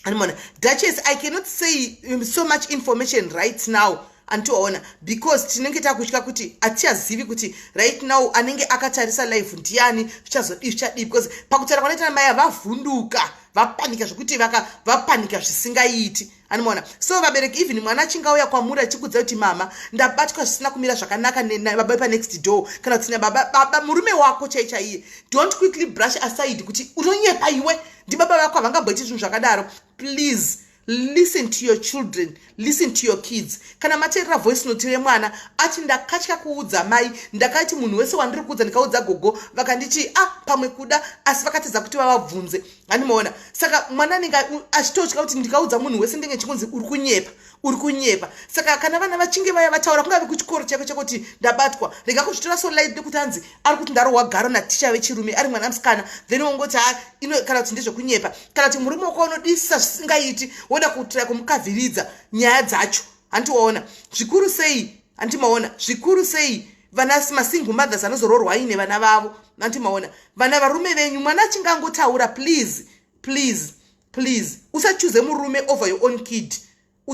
animona. Duchess, I cannot say so much information right now, anditoona, because tinenge takutya kuti hatichazivi kuti right now anenge akatarisa live ndiani, zvichazodii, zvichadii, because pakutaura kwanoita namai vavhunduka, vapanika zvekuti vapanika zvisingaiti, anomaona? So vabereki, even mwana achinge auya kwamuri achikudza kuti, "Mama, ndabatwa zvisina kumira zvakanaka nababa panext door," kana kuti nababa, baba murume wako chai chaiye, don't quickly brush aside kuti unonyepa iwe, ndibaba vako, havangamboiti zvinhu zvakadaro. Please listen to your children, listen to your kids. Kana mateerera voice note remwana ati, "Ndakatya kuudza mai, ndakati munhu wese wandiri kuudza, ndikaudza gogo vakanditi, ah, pamwe kuda, asi vakatadza kuti vavabvunze," handimaona? Saka mwana anenge achitotya kuti ndikaudza munhu wese ndenge chikunzi uri kunyepa, uri kunyepa. Saka kana vana vachinge vaya vataura, kungave kuchikoro chako chekuti ndabatwa, rega kuzvitora so light nekuti hanzi ari kuti ndarohwa garo naticha vechirume, ari mwana musikana, then wongoti ha, kana kuti ndezvekunyepa, kana kuti murume wako unodisisa zvisingaiti, woda kutira kumukavhiridza nyaya dzacho, handiwaona? Zvikuru sei, handimaona, zvikuru sei vana masingle mothers anozoroorwa aine vana vavo, handimaona? Vana varume venyu, mwana achinge angotaura, please, please, please, usachoose murume over your own kid.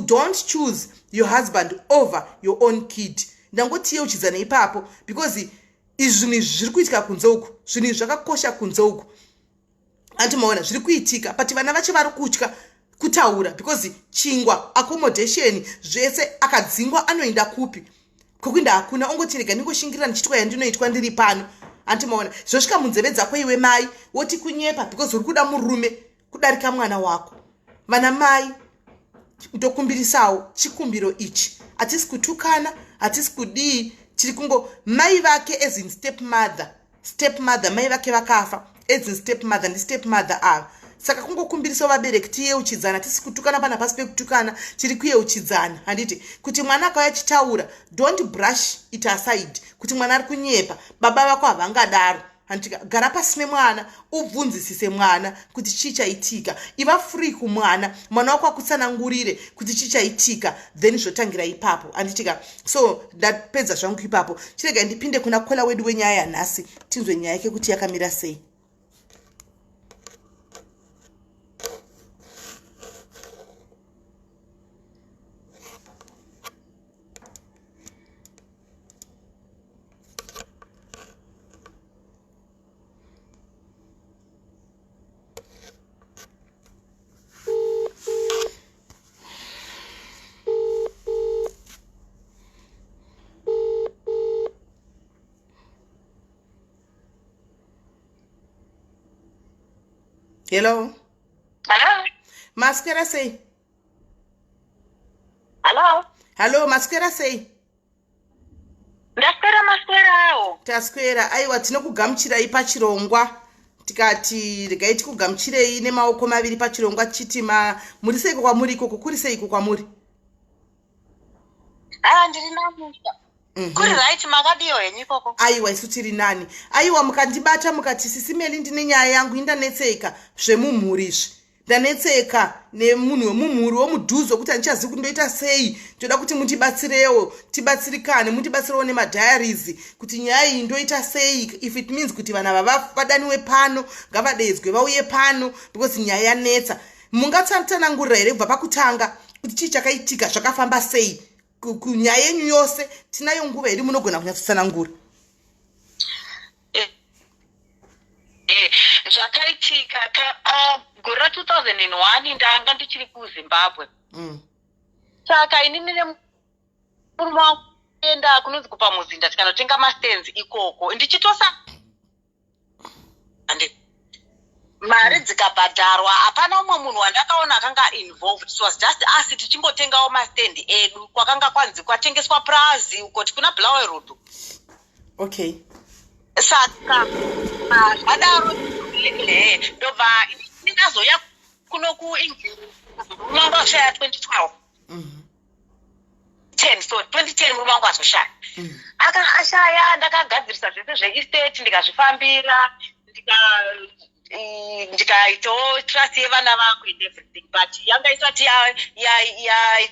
Don't choose your husband over your own kid. Ndangotiyeuchidzana ipapo, because izvi zvinhu izvi zviri kuitika kunze uku, zvinhu izvi zvakakosha kunze uku, andimaona? Zviri kuitika, but vana vacho vari kutya kutaura because chingwa, accommodation, zvese, akadzingwa anoenda kupi? Kwekuenda hakuna. Ongoti rega ndingoshingirira ndichitwa yandinoitwa ndiri pano, andimaona? Zvosvika munzeve dzako iwe mai, woti kunyepa because uri kuda murume kudarika mwana wako. Vana mai, ndokumbirisawo chikumbiro ichi. Hatisi kutukana, hatisi kudii, tiri kungo mai vake as in step mother, step mother, mai vake vakafa, as in step mother, ndistep mother ava. Saka kungokumbirisawo vabereki tiyeuchidzana. Tisi kutukana pana, pasi pekutukana, tiri kuyeuchidzana, handiti? Kuti mwana akauya achitaura, don't brush it aside kuti mwana ari kunyepa, baba vako havangadaro, handitika? Gara pasi nemwana, ubvunzisise mwana kuti chii chaitika. Iva free kumwana, mwana wako akutsanangurire kuti chii chaitika, then zvotangira ipapo, handitika? So ndapedza zvangu ipapo. Chirega ndipinde kuna caller wedu wenyaya yanhasi, tinzwe nyaya yake kuti yakamira sei. Hello. Hello. Maswera sei? Hello. Hello, maswera sei? Ndaswera, maswerawo? Taswera. Aiwa, tinokugamuchirai pachirongwa. Tikati regai tikugamuchirei nemaoko maviri pachirongwa. Tichiti ma muri seiko kwamuri ikoko? Kuri seiko kwamuri? Ah, ndiri namusha. Kuri right, makadiyo henyu ikoko? Aiwa, isu tiri nani. Aiwa, mukandibata mukati, "Sisi Meli, ndine nyaya yangu, indanetseka zvemumhuri izvi." Ndanetseka nemunhu wemumhuri womudhuze wekuti handichazivi kuti ndoita sei. Ndoda kuti mundibatsirewo, tibatsirikane, mundibatsirewo nemadiaries kuti nyaya iyi ndoita sei. If it means kuti vanhu ava vadaniwe pano, ngavadeedzwe vauye pano because nyaya yanetsa. Mungatsanangurira here kubva pakutanga kuti chii chakaitika, zvakafamba sei kunyaya yenyu yose? Tinayo nguva here, munogona kunyatsotsanangura? Zvakaitika gore ra2001, ndanga ndichiri kuZimbabwe. Saka inini nemurume wangu enda kunonzi kupamuzinda, tikanotenga mastands ikoko, ndichitosa mari dzikabhadharwa. Hapana umwe munhu wandakaona akanga involved. It was just us tichingotengawo mastand edu kwakanga kwanzi kwatengeswa prazi ukoti kuna Bulawayo Road. Saka zvadaro, ndobva ndazouya kuno kuEngland. Murume wangu ashaya 2012. 10, so 2010 murume wangu azoshaya. Aka ashaya, ndakagadzirisa zvese zveestate, ndikazvifambira, ndikaitawo trust yevana vangu and everything, but yanga isati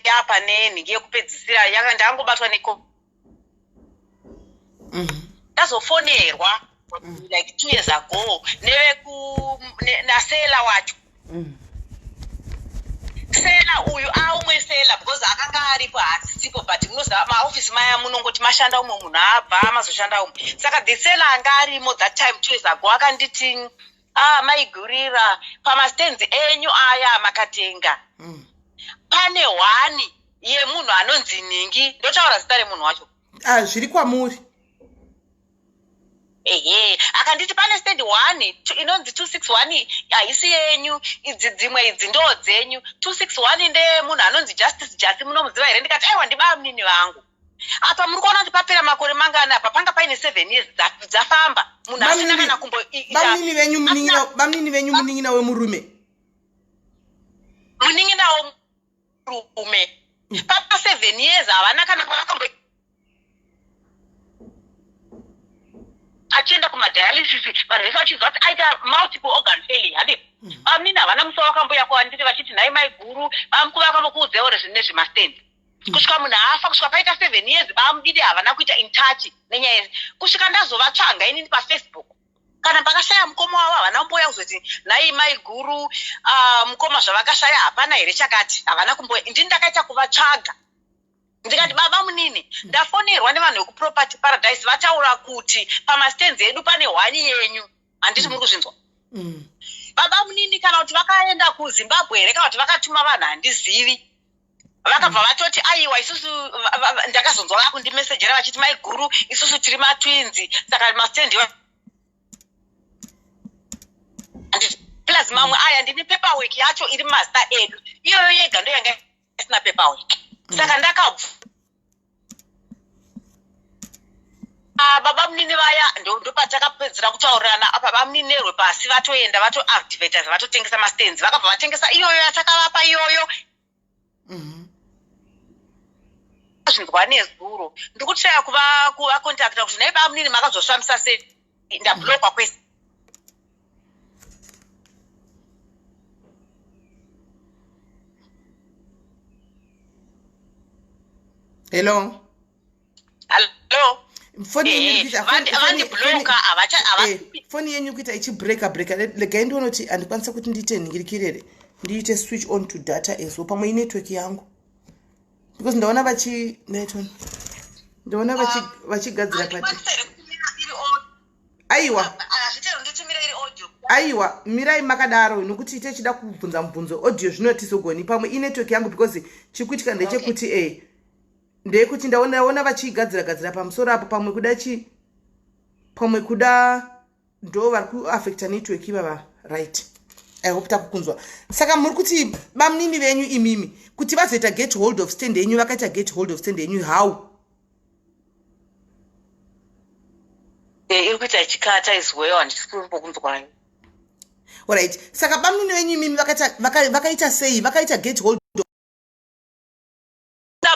yapa nenhingi yekupedzisira. Ndangobatwa neko. Ndazofonerwa like 2 years ago neveku naseller wacho. Seller uyu aumwe seller, because akanga aripo haasisipo, but munoziva maofisi maya munongoti mashanda umwe munhu abva, mazoshanda umwe. Saka the seller anga arimo that time 2 years ago akanditi, "Ah, maigurira, pamastands enyu aya makatenga pane one yemunhu anonzi Ningi." Ndotaura zita remunhu wacho? Ah, zviri kwamuri. Ehe, akanditi pane stand one inonzi 261, haisi yenyu, idzi dzimwe idzi ndo dzenyu. 261 ndeyemunhu anonzi Justice Jasi, munomuziva here? Ndikati, "Aiwa, ndibamunini vangu." Apa muri kuona kuti papera makore mangani? Apa panga paine 7 years dzafamba, munhu asina kana kumbo Bamunini venyu, bamunini venyu, munin'ina wemurume? Munin'ina womurume. Papa 7 years havana kana kwavakambo achienda kumadialysis, vanhu vese vachiziva kuti aita multiple organ failure, handi? Bamunini havana musi wakamboya kwandiri vachiti, "Nhai mai guru, bamukuva vakambokuudzewo nezvemastands?" Kusvika munhu afa, kusvika paita 7 years, bamudidi havana kuita in touch nenyaya, kusvika ndazovatsvaga inini paFacebook. Kana pakashaya mukoma wavo, havana kumboya kuzoti, "Nhai mai guru, mukoma zvavakashaya hapana here chakati?" Havana kumboya. Ndini ndakaita kuvatsvaga, ndikati, "Baba munini, ndafonerwa nevanhu vekuProperty Paradise, vataura kuti pamastands edu pane one yenyu, handiti muri kuzvinzwa?" Baba munini, kana kuti vakaenda kuZimbabwe here, kana kuti vakatuma vanhu, handizivi, vakabva vatoti, "Aiwa, isusu." Ndakazonzwa vakundimesejera vachiti, "Mai guru, isusu tiri matwins, saka mastand plus mamwe aya ndine paperwork yacho iri mumazita edu." Iyoyo yega ndo yanga isina paperwork. Saka ndakabva baba munini vaya, ndopatakapedzera kutaurirana apa. Bamunini nerwe pasi vatoenda, vatoadvertise, vatotengesa mastands. Vakabva vatengesa iyoyo yatakavapa iyoyo. Zvinzwa nezuro ndiri kutraya kuvacontacta kuti, "Nhai bamunini, makazosvambisa sei? Ndablockwa kwese." Hello? Hallo. Foni yenyu Vandiblocka, havacha. Foni yenyu kuita ichibreka breka. Regai ndione kuti handikwanisa kuti ndiite nhingirikirere, ndiite switch on to data as well. Pamwe inetwork yangu, because ndaona vachi ndaitona, ndaona vachigadzira pati. Aiwa, aiwa, mirai makadaro, nokuti techida kubvunza mubvunzo audio zvinotizogoni. Pamwe inetwork yangu, because chiri kuitika ndechekuti ndeyekuti ndaona vachigadzira gadzira pamusoro apo. Pamwe kuda chi pamwe kuda ndo vari kuafecta network ivava. Right, I hope takukunzwa. Saka muri kuti bamunini venyu imimi, kuti vazoita get hold of stand yenyu, vakaita get hold of stand yenyu how? Iri kuita ichikata as well, handisi kumbokunzwai. Alright, saka bamunini venyu imimi vakaita sei, vakaita get hold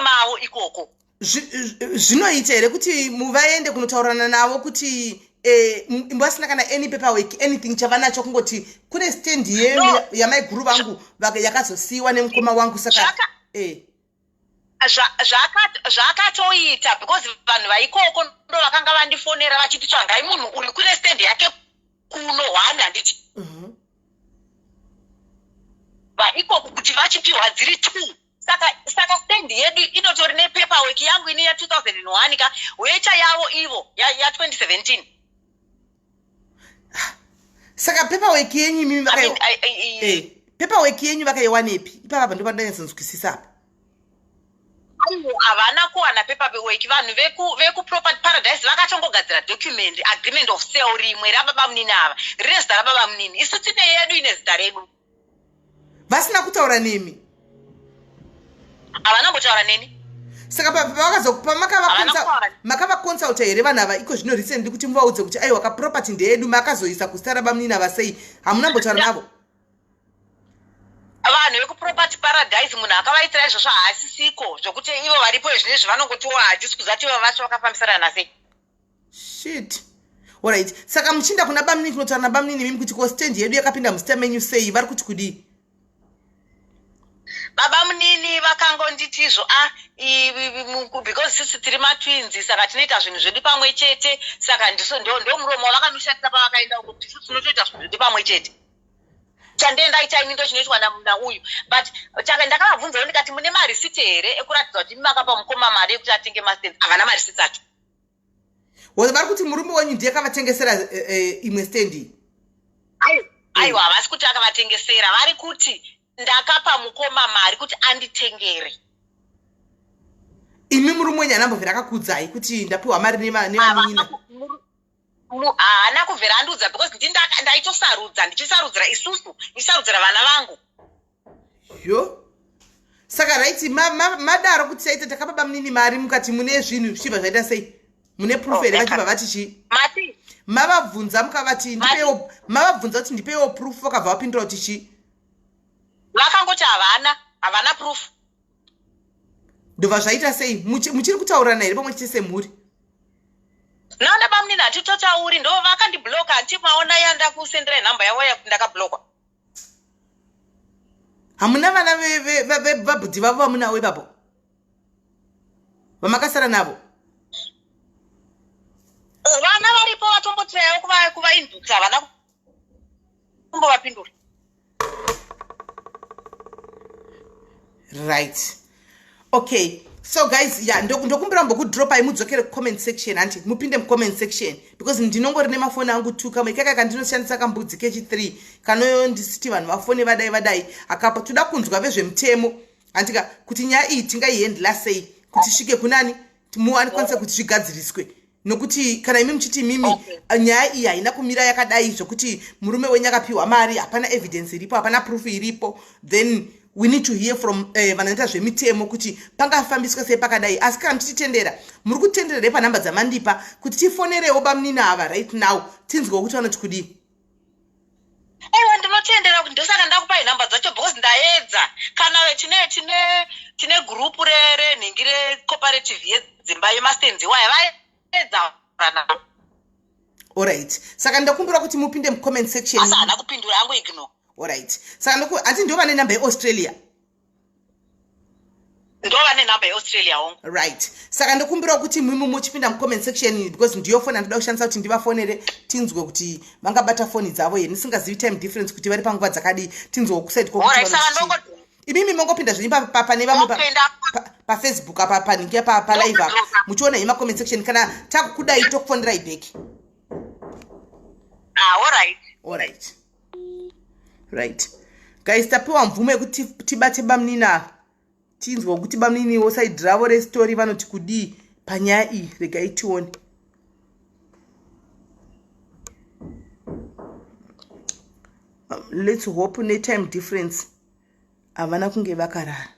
mavo ikoko. Zvinoita here kuti muvaende kunotaurirana navo kuti eh, vasina kana any paperwork, anything chavanacho, kungoti kune stand No. yamaiguru vangu yakazosiyiwa nemukoma wangu, saka eh. Zvakatoita because vanhu vaikoko ndo vakanga vandifonera vachiti, "Tsvangai munhu uyu, kune stand yake kuno one," handiti? Vaikoko kuti vachipiwa dziri two. Saka stand yedu inotori nepaperwork yangu ini ya2001 ka, wecha yavo ivo ya2017. Saka paperwork yenyu imimi I mean, paperwork yenyu vakaiwanepi ipapa? Ndo pandanyatsonzwisisa apa. Aiwa, havana kuwana paperwork. Vanhu vekuProperty Paradise vakatongogadzira document, agreement of sale rimwe rababa munini ava, rine zita rababa munini. Isu tine yedu ine zita redu. Vasina kutaura nemi? Havana kumbotaura neni. Saka Havana kutaura. Makavaconsulta here vanhu ava iko zvino recently kuti muvaudze kuti aiwa, kaproperty ndeyedu, makazoisa kuzita rabamunini ava sei? Hamuna mbotaura navo? Vanhu vekuProperty Paradise, munhu akavaitira izvozvo haasisiko, zvokuti ivo varipo izvinezvi vanongotiwo hatisi kuziva kuti ivo vacho vakafambisirana sei. Shit, alright. Saka muchinda kuna bamunini kunotaura nabamunini mimi kuti ko stand yedu yakapinda muzita menyu sei, vari kuti kudii? Baba munini vakangonditizvo a because sisi tiri matwins, saka tinoita zvinhu zvedu pamwe chete. Saka ndiso ndo muromo wavakanoshandisa pavakaenda uko, kuti isusu tinotoita zvinhu zvedu pamwe chete, chandienda ita ini ndo chinoitwa nauyu. But chaka ndakavabvunzawo ndikati, "Mune marisiti here ekuratidza kuti imi makapa mukoma mari yekuti atenge mastands?" Havana marisiti acho. Vari kuti murume wenyu ndiye akavatengesera imwe stand iyi? Aiwa, havasi kuti akavatengesera. Vari kuti ndakapa mukoma mari kuti anditengere. Imi murume wenyu anambobvira akakuudzai kuti ndapiwa mari nevanin'ina? Haana kubvira andiudza, because ndaitosarudza, ndichisarudzira isusu, ndichisarudzira vana vangu. Yo, saka right, madaro kuti taita takapa bamunini mari, mukati mune zvinhu, zvichibva zvaita sei? Mune proof here? Oh, vachibva vati chii? Mati? Mavabvunza mukavati ndipeiwo, mavabvunza kuti ndipeiwo proof, vakabva vapindura kuti chii? Vakangoti havana proof. Ndobva zvaita sei? Muchiri kutaurirana here pamwe chete semhuri? Naona bamunini hatitotauri, ndo vakandibloka. Hanti maona yandakusenderai nhamba yavo yakuti ndakablokwa. Hamuna vana vabhudhi vavo vamunavo ipapo vamakasara navo? Vana varipo, vatombotirawo kuvaindukisa, havana kumbovapindura. Right, okay. So guys, ya, ndokumbira mbokudropai mudzokere kucomment section, hanti mupinde mucomment section, because ndinongori nemafoni angu two, kamwe kaka kandinoshandisa kambudzi kechi3 kanondisiti vanhu vafone vadai vadai akapa. Toda kunzwa vezvemutemo, handika, kuti nyaya iyi tingaihandla sei kuti svike kunani, muwanikwanisa kuti zvigadziriswe, nokuti kana imi muchiti mimi nyaya iyi haina kumira yakadai, zvokuti murume wenyu akapiwa mari, hapana evidence iripo, hapana proof iripo, then we need to hear from vanoita zvemitemo kuti pangafambiswa sei pakadai. Asi kana muchititendera, muri kutendererei panhamba dzamandipa kuti tifonerewo bamunini ava right now, tinzwewo kuti vanoti kudii? Aiwa, ndinotendera kuti ndosaka ndakupai nhamba dzacho, because ndaedza kana tine gurupu renhingi recooperative yedzimba yemastands waya, vaedza vana. Alright, saka ndakumbira kuti mupinde mucomment section. Asi haana kupindura, angu ignore. Alright, saka hati ndo vane namba yeAustralia? Ndo vane nhamba yeAustralia, hongu. Right, saka ndokumbirawo kuti mimi muchipinda mucomment section, because ndiyo foni yandoda kushandisa kuti ndivafonere, tinzwe kuti vangabata foni dzavo here. Ndisingazivi time difference kuti vari panguva dzakadii, tinzwewo kuside. Alright, saka Imimi mongopinda zvenyu pane vamwe paFacebook apa, panhingi palive apa, muchiona hima comment section. Kana takukudai tokufonerai back. Ah, alright. Alright, right guys, tapiwa mvumo yekuti tibate bamunini ava, tinzwa kuti bamuniniwo side ravo restory vanoti kudii panyaya iyi. Regai tione. Let's hope netime difference havana kunge vakarara.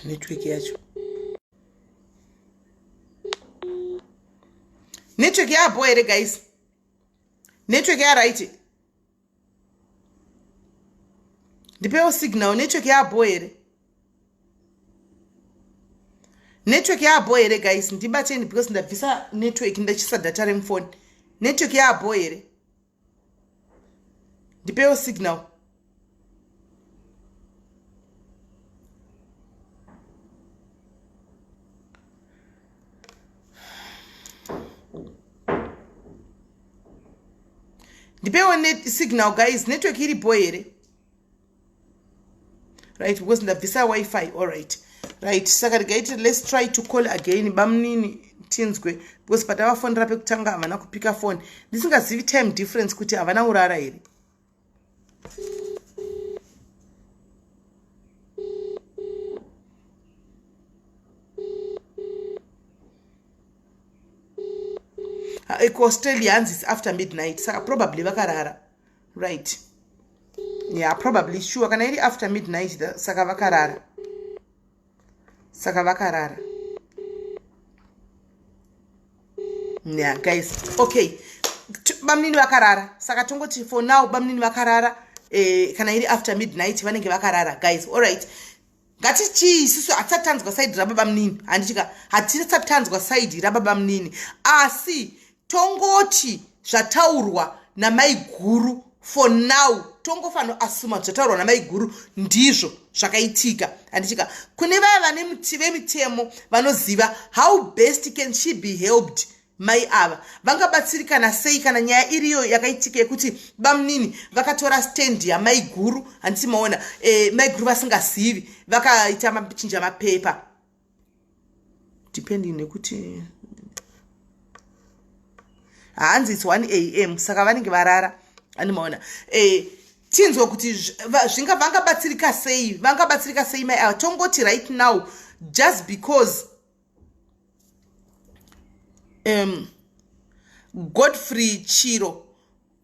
Network yacho, network yabho here guys? Network yaright? Ndipewo signal. Network yabho here? Network yabho here guys? Ndibateni because ndabvisa network, ndachisa data remufoni. Network yabho here? Ndipewo signal. Ndipewo net signal guys. Network iripo here? Right, because ndabvisa WiFi. Allright, right, saka regaiti, let's try to call again bamunini tinzwe, because patavafonera pekutanga havana kupika foni. Ndisingazivi time difference kuti havana urara here. KuAustralia hanzi it's after midnight, saka probably vakarara, right? Yeah, probably, sure. Kana iri after midnight, saka vakarara, saka vakarara. Yeah guys, okay, bamunini vakarara, saka tongoti for now bamunini vakarara. Kana iri after midnight vanenge vakarara guys. Allright, ngatichii isusu hatisati tanzwa side rababa munini, handichika? Hatisati tanzwa side rababa munini, asi tongoti zvataurwa namaiguru for now, tongofanira asuma zvataurwa namaiguru ndizvo zvakaitika, handichika? Kune vaya vane vemitemo vanoziva, how best can she be helped? Mai ava vangabatsirikana sei kana nyaya iriyo yakaitika yekuti bamunini vakatora stand yamaiguru, handiti maona? Maiguru vasingazivi, vakaita machinja mapepa depending nekuti hanzi it's 1 a.m., saka vanenge varara, andimaona? Tinzwe kuti zvinga vangabatsirika sei, vangabatsirika sei mai ava. Tongoti right now, just because Godfrey Chiro,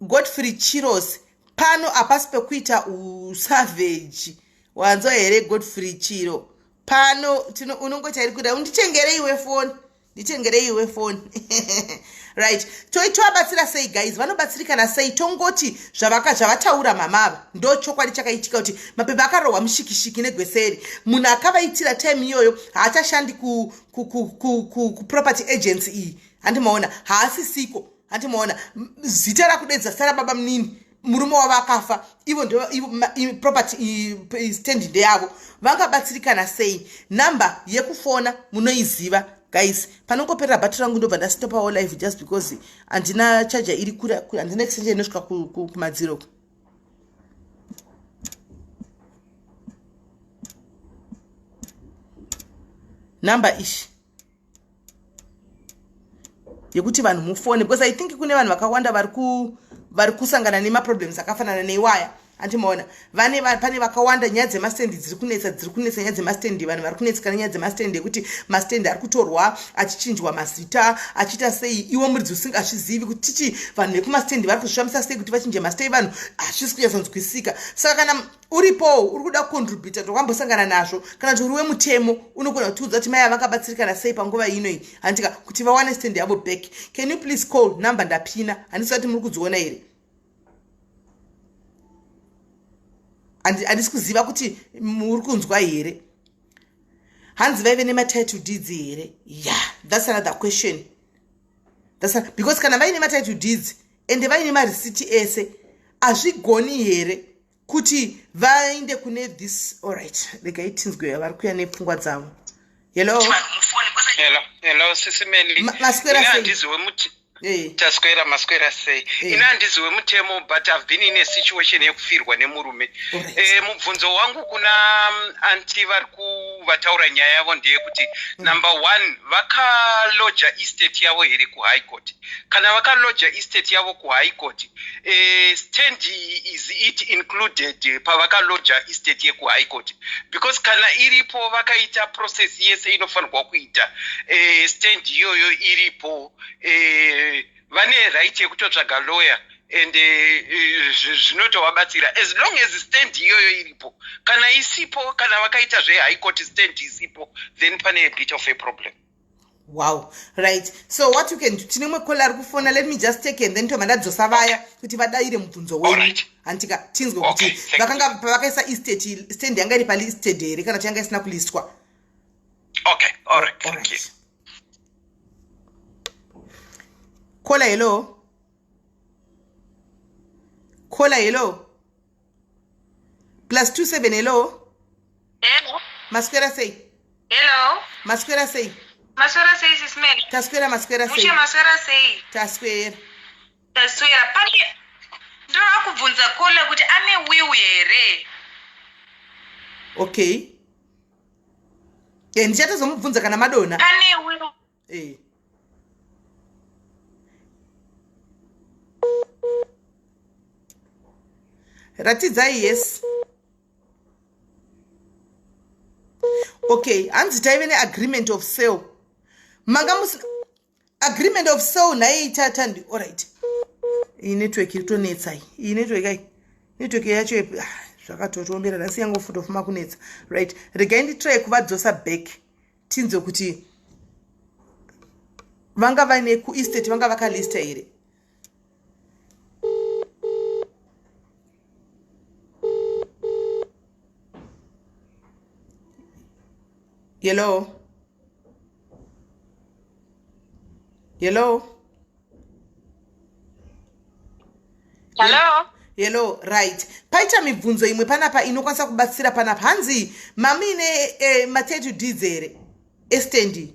Godfrey Chiros, pano hapasi pekuita usavheji, wanzwa here Godfrey Chiro? Pano unongoita iri kuda unditengere iwe foni, nditengere iwe foni, right? Toitovabatsira sei guys? Vanobatsirikana sei? Tongoti zvavataura mamava ndo chokwadi chakaitika, kuti mapepa akarohwa mushikishiki negweseri. Munhu akavaitira time iyoyo haachashandi kuproperty agency iyi, handimaona? Haasisiko, handimaona? Zita rakudedza zita rababa munini, murume wavo akafa, ivo ndo property stand ndeyavo. Vangabatsirikana sei? Namba yekufona munoiziva guys. Panongoperera bhatiri rangu ndobva ndastopawo live, just because handina charger iri kure, handina extension inosvika kumadziro. Namba ishi yekuti vanhu mufone, because I think kune vanhu vakawanda vari kusangana nemaproblems akafanana neiwaya, andimaona? Vane pane vakawanda, nyaya dzemastendi dziri kunetsa, dziri kunetsa nyaya dzemastendi. Vanhu vari kunetseka nenyaya dzemastendi, ekuti mastendi ari kutorwa achichinjwa mazita, achiita sei, iwo muridzi usingazvizivi kuti tichi vanhu vekumastendi vari kuzvifambisa sei kuti vachinje mazita evanhu, hazvisi kunyatsonzwisika. Saka kana uripowo uri kuda kucontributa, tokwambosangana nazvo, kana kuti uri wemutemo unogona kutiudza kuti mai avakabatsirikana sei panguva inoi, handika, kuti vawane stand yavo back. Can you please call number ndapina? Handisi kuti muri kudziona here. Handisi kuziva kuti muri kunzwa here. Hanzi vaive nematitle deeds here? Yeah, that's another question. Because kana vaine matitle deeds ende vaine marisiti ese, hazvigoni here kuti vaende kune this? Allright, regai tinzwe vari kuya nepfungwa dzavo. Hello. Hello, hello, Sisi Melly. Maswera Ini sei? handizi wemuti Taswera, maswera sei? Ini handizi wemutemo, but I've been in a situation yekufirwa nemurume. Mubvunzo wangu kuna auntie vari kuvataura nyaya yavo ndeyekuti, number one, vakaloja estate yavo here kuHigh Court? Kana vakaloja estate yavo kuHigh Court, stand is it included pavakaloja estate yekuHigh Court? Because kana iripo, vakaita process yese inofanirwa kuita, stand iyoyo iripo, vane right yekutotsvaga lawyer. And eh, zvinotovabatsira as long as stand iyoyo iripo. Kana isipo, kana vakaita zvehigh court, stand isipo, then pane a bit of a problem. Wow, right. So what you can do, tine mwe caller ari kufona. Let me just take and then tobva ndadzosa vaya kuti vadayire mubvunzo wenyu, handitika? Tinzwe kuti vakanga pavakaisa estate, stand yanga iri palisted here kana kuti yanga isina kulistwa. Okay, all right, thank you. Caller, hello. Caller, hello. +27, hello. Hello. Maswera sei? Hello. Maswera sei? Maswera sei, Sis Melly? Taswera, maswera sei? Mushe, maswera sei? Taswera. Taswera. Pane ndoda kubvunza caller kuti ane will here? Okay, ndichatozomubvunza kana madona. Pane will? Ratidzai yes. Okay, hanzi taive neagreement of sale. Manga musina agreement of sale nhai tatandi? Alright, iyi network iri tonetsa iyi network ai network yacho, ah, zvakatotombera nhasi yangofutofuma kunetsa. Right, regai nditry kuvadzosa back, tinzwe kuti vanga vaine kuestate, vanga vakalista here. Hello, hello. Hello. Hello. Right, paita mibvunzo imwe panapa inokwanisa kubatsira panapa. Hanzi mamuine matitle deeds here estendi?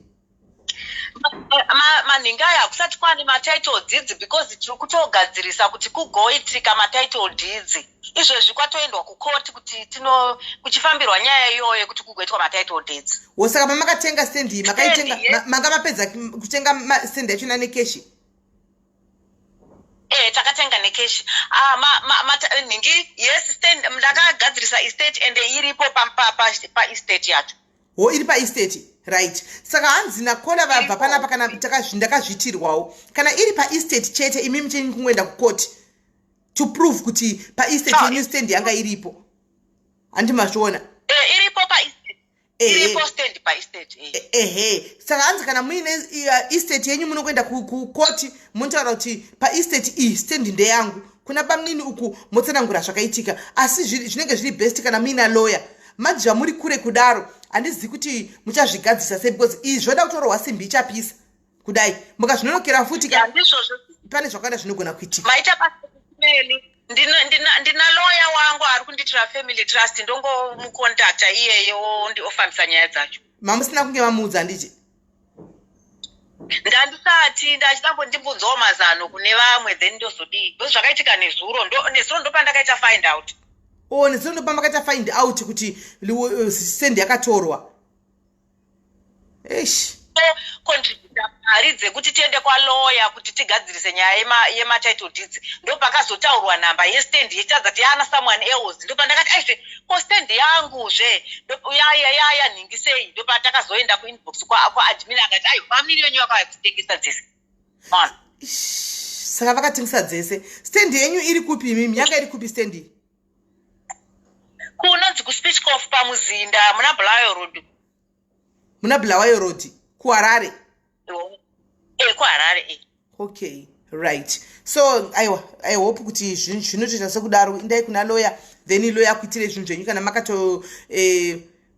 Manhingi aya hakusati kwane matitle deeds because tiri kutogadzirisa kuti kugoitika matitle deeds. Izvezvi kwatoendwa kukoti kuti tino kuchifambirwa nyaya iyoyo yekuti kugoitwa matitle deeds. Wo, saka pamakatenga stand iyi, makaitenga manga mapedza kutenga stand yachona nekeshi? Takatenga nekeshi. Ah, nhingi, yes, stand ndakagadzirisa estate and iripo paestate pa, pa yacho. Ho, iri paestate, right. Saka hanzi nacaller vabva panapa, kana ndakazvitirwawo, kana iri paestate chete, imimi chenyu kungoenda kukoti to prove kuti paestate yenyu stand yanga iripo, handi mazviona? Iripo paestate, iripo stand paestate. Ehe, saka hanzi kana muine estate yenyu, munokuenda kukoti, munotaura kuti paestate iyi stand ndeyangu. Kuna bamunini uku motsanangura zvakaitika, asi zvinenge zviri best kana muina lawyer. Manje zvamuri kure kudaro, handizivi kuti muchazvigadzisa sei, because izvi zvoda kutorohwa simbi ichapisa kudai. Mukazvinonokera futi, pane zvakawanda zvinogona kuitika. Maita basa. Ndina lawyer wangu ari kundiitira family trust, ndongomucontacta iyeye ondiofambisa nyaya dzacho. Mamusina kunge mamuudza, handiti? Ndandisati, ndachida ndimbunzawo mazano kune vamwe, then ndozodii, because zvakaitika nezuro, nezuro ndopandakaita find out. O, oh, nezuro ndopamakaita find out kuti stand yakatorwa. Eish. Contributa mari dzekuti tiende kwaloya kuti tigadzirise nyaya yematitle deeds, ndopakazotaurwa namba yestand yechitadza kuti yaana someone else. Ndopandakati aizve, ko stand yanguzve yaya nhingisei? Ndopatakazoenda kuinbox kwaadmin, akati ai, family venyu vakauya kutengesa dzese. Saka vakatengesa dzese. Stand yenyu iri kupi imimi? Yanga iri kupi stand iyi? Kunonzi kuSpitchcof, pamuzinda, muna Bulawayo Road. Muna Bulawayo Road, kuHarare? KuHarare e. Okay, right. So aiwa, I hope kuti zvinotoita sekudaro. Indai kuna lawyer, then lawyer akuitire zvinhu zvenyu kana makato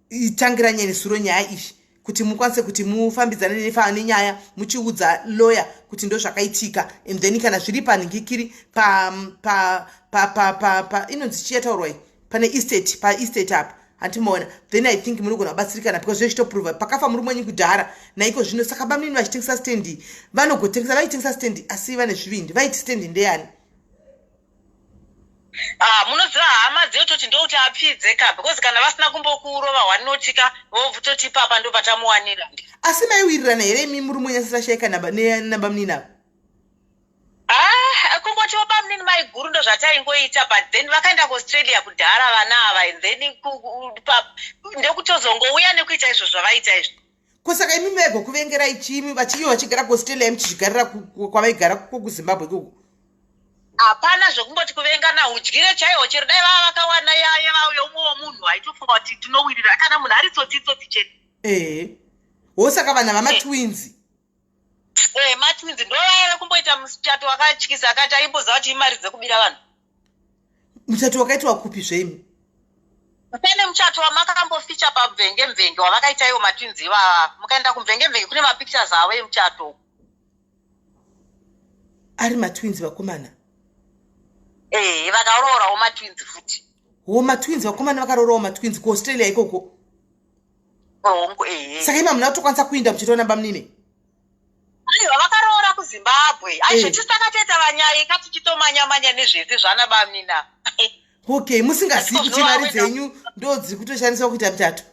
itangira nyaya nyaya izvi, kuti mukwanise kuti mufambidzane nenyaya, muchiudza lawyer kuti ndo zvakaitika. And then kana zviri panhingikiri pa, pa, pa, pa, pa, pa inonzi chiyataurwai, pane estate, paestate apa, handimaona? Then I think munogona kubatsirikana, because zvezvitoprova pakafa murume wenyu kudhara naiko zvino. Saka bamunini vachitengesa stendi, vanogotengesa, vaitengesa stendi, asi vane zvivindi, vaiti stendi ndeyani? Ah, munoziva hama dzototi ndokuti apfidze ka, because kana vasina kumbokurova wanotika vototi papa ndo patamuwanira. Asi maiwirirana here imi murume wenyu asati ashaika nabamunini ava? Ah, kungotiwo bamunini maiguru, ndo zvataingoita. But then vakaenda kuAustralia kudhara vana ava, and then ndokutozongouya nekuita izvo zvavaita izvo. Ko saka imi maigokuvengerai chimi, ivo vachigara kuAustralia, muchizvigarira kwavaigara kuZimbabwe ikoko? Hapana zvekumboti kuvengana, udyire chaiwo. Chero dai vava vakawana yeumwe womunhu, haitofunga kuti tinowirira. Kana munhu ari tsotsi, itsotsi chete. Ehe, wo saka vanhu vamatwins. Matwins ndo vaya vekumboita muchato wakatyisa, akati aimboziva kuti imari dzekubira vanhu. Muchato wakaitwa kupi zveimi? Pane muchato wamakamboficha pamvenge mvenge wavakaita iwo matwins ivava. Mukaenda kumvenge mvenge, kune mapictures avo emuchato. Ari matwins vakomana? Vakaroorawo matwins futi. Wo, matwins vakomana vakaroorawo matwins kuAustralia ikoko? Hongu, ehe. Saka ima muna kutokwanisa kuinda muchitoona bamunini? Aiwa, vakaroora kuZimbabwe. Aizvo tisi takatoita vanyai katichitomanya-manya nezvese zvana bamina. Okay, musingazivi kuti mari dzenyu ndo dziri kutoshandiswa kuita muchato.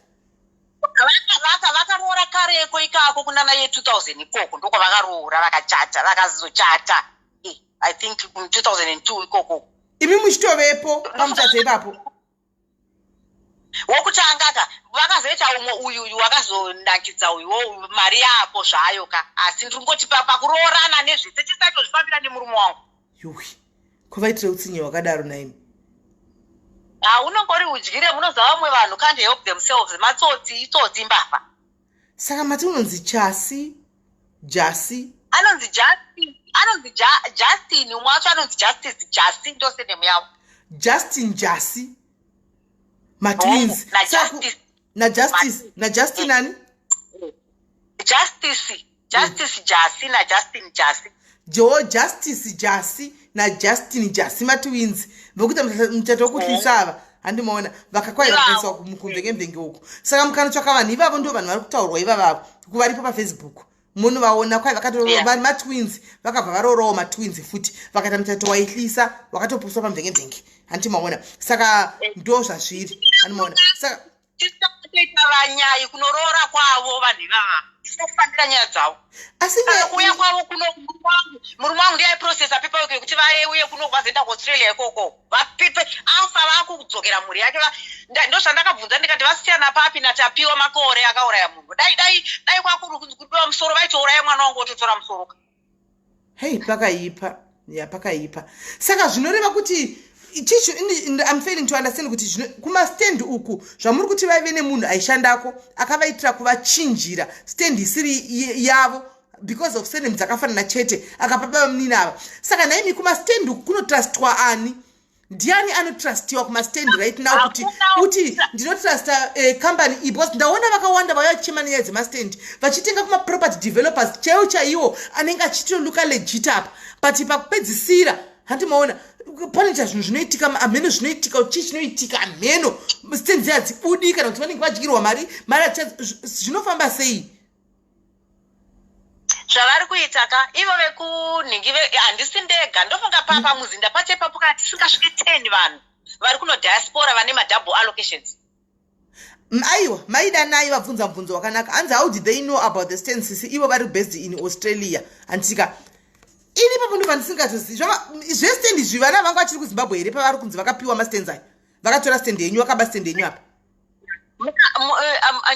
Vakaroora kareko ikako kunana ye2000 ikoko, ndokwavakaroora, vakachata, vakazochata, I think 2002 ikoko. Imi muchitovepo pamuchato ipapo? Wokutanga ka, vakazoita umwe uyu, uyu wakazonakidza uyuwo, mari yapo zvayo ka. Asi ndiri ngoti pakuroorana nezvese tisatozvifambira nemurume wangu. Yuwi, kuvaitira utsinye hwakadaro naimi? Ha, unongori udyire. Munoziva vamwe vanhu can't help themselves, matsotsi, itsotsi, mbavha. Saka mati unonzi Chasi, Jasi? Anonzi Justin, anonzi Justin. Umwe wacho anonzi Justice Jasi, ndo surname yavo. Justin Jasi, matwins. Najustice. Najustice, naJustin ani? Justice, Justice Jasi naJustin Jasi. Jo, Justice Jasi naJustin Jasi, matwins vokuita muchato wekuhlisa ava, handimaona? Vakakwai vakaiswa kumvenge uku. Saka mukanotsvaka vanhu ivavo, ndo vanhu vari kutaurwa ivavavo kuvaripo paFacebook, munovaona. Kwai vakatori matwins, vakabva varoorawo matwins futi, vakaita muchato waihlisa, wakatopuswa pamvenge, handimaona? Saka ndo zvazviri, handimaona? Saka Tisatoita vanyai kunoroora kwavo vanhu ivava, tisafambira nyaya dzavo. Asi Saka kuuya kwavo kuno, murume wangu ndiye aiprocessa paperwork yekuti vauye kuno, vazoenda kuAustralia ikoko. Vapipe afa, vakudzokera mhuri yake. Ndo zvandakabvunza, ndikati vasiyana papi naTapiwa Makore akauraya munhu? Dai kwakuri kudiwa musoro, vaitouraya mwana wangu, wototora musoro ka. Hei, pakaipa ya, pakaipa. Saka zvinoreva kuti chichi, I'm failing to understand kuti kumastand uku zvamuri kuti vaive nemunhu aishandako akavaitira kuvachinjira stand isiri yavo because of surname dzakafanana chete, akapa baba munini ava. Saka naimi, kumastand uku kunotrustwa ani? Ndiani anotrustiwa kumastand right now kuti Hakuna. Kuti ndinotrusta company iyi? Because ndaona vakawanda vauya vachichema nenyaya dzemastand, vachitenga kumaproperty developers chaiwo chaiwo anenge achitolooka legit apa, but pakupedzisira, handimaona, panoita zvinhu zvinoitika amheno, zvinoitika chii chinoitika amheno, stand hadzibudi, kana kuti vanenge vadyirwa mari, mari zvinofamba sei? Zvavari kuita ka ivo vekunhingi, handisi ndega, ndofunga pamuzinda pacho ipapo kana tisingasvike 10 vanhu vari kuno diaspora vane madouble allocations. Aiwa, maida naye vabvunza mubvunzo wakanaka. Hanzi, "How did they know about the stand, sisi, ivo vari based in Australia?" Handitika ini ipapo ndobva ndisingatozivi zvestand izvi. Vana vanga vachiri kuZimbabwe here pavari kunzi vakapiwa mastands aya? Vakatora stand yenyu, vakaba stand yenyu apa?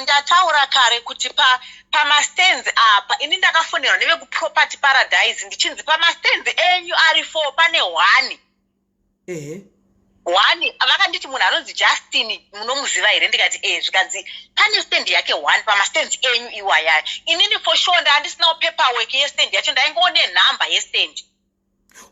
Ndataura kare kuti pamastands apa, ini ndakafonerwa nevekuProperty Paradise ndichinzi pamastands enyu ari four, pane one. One, vakanditi munhu anonzi Justin munomuziva here? Ndikati e. Zvikanzi pane stand yake one pamastands enyu iwayaya. Inini for sure ndaandisinawo paperwork yestand yacho, ndaingoone nhamba yestand.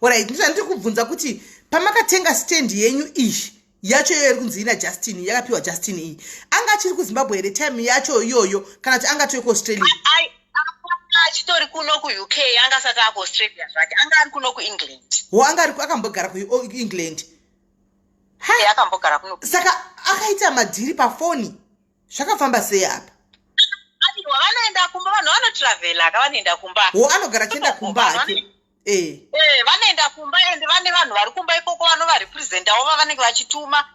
Alright, ndizvandiri kubvunza kuti pamakatenga stand yenyu iyi yacho iyoyo iri kunzi ina Justin, yakapiwa Justin iyi, anga achiri kuZimbabwe here time yacho iyoyo, kana kuti anga atori kuAustralia? Anga achitori kuno kuUK, anga asati akuAustralia zvake, anga ari kuno kuEngland. Ho, anga ari akambogara kuEngland? Akambogara kuno. Saka akaita madhiri pafoni, zvakafamba sei apa? Aiwa, vanoenda kumba, vanhu vanotravhela ka, vanoenda kumba. Ho, anogara achienda kumba hake. Vanoenda kumba, ende vane vanhu vari kumba ikoko vanovarepresentawo vavanenge vachituma.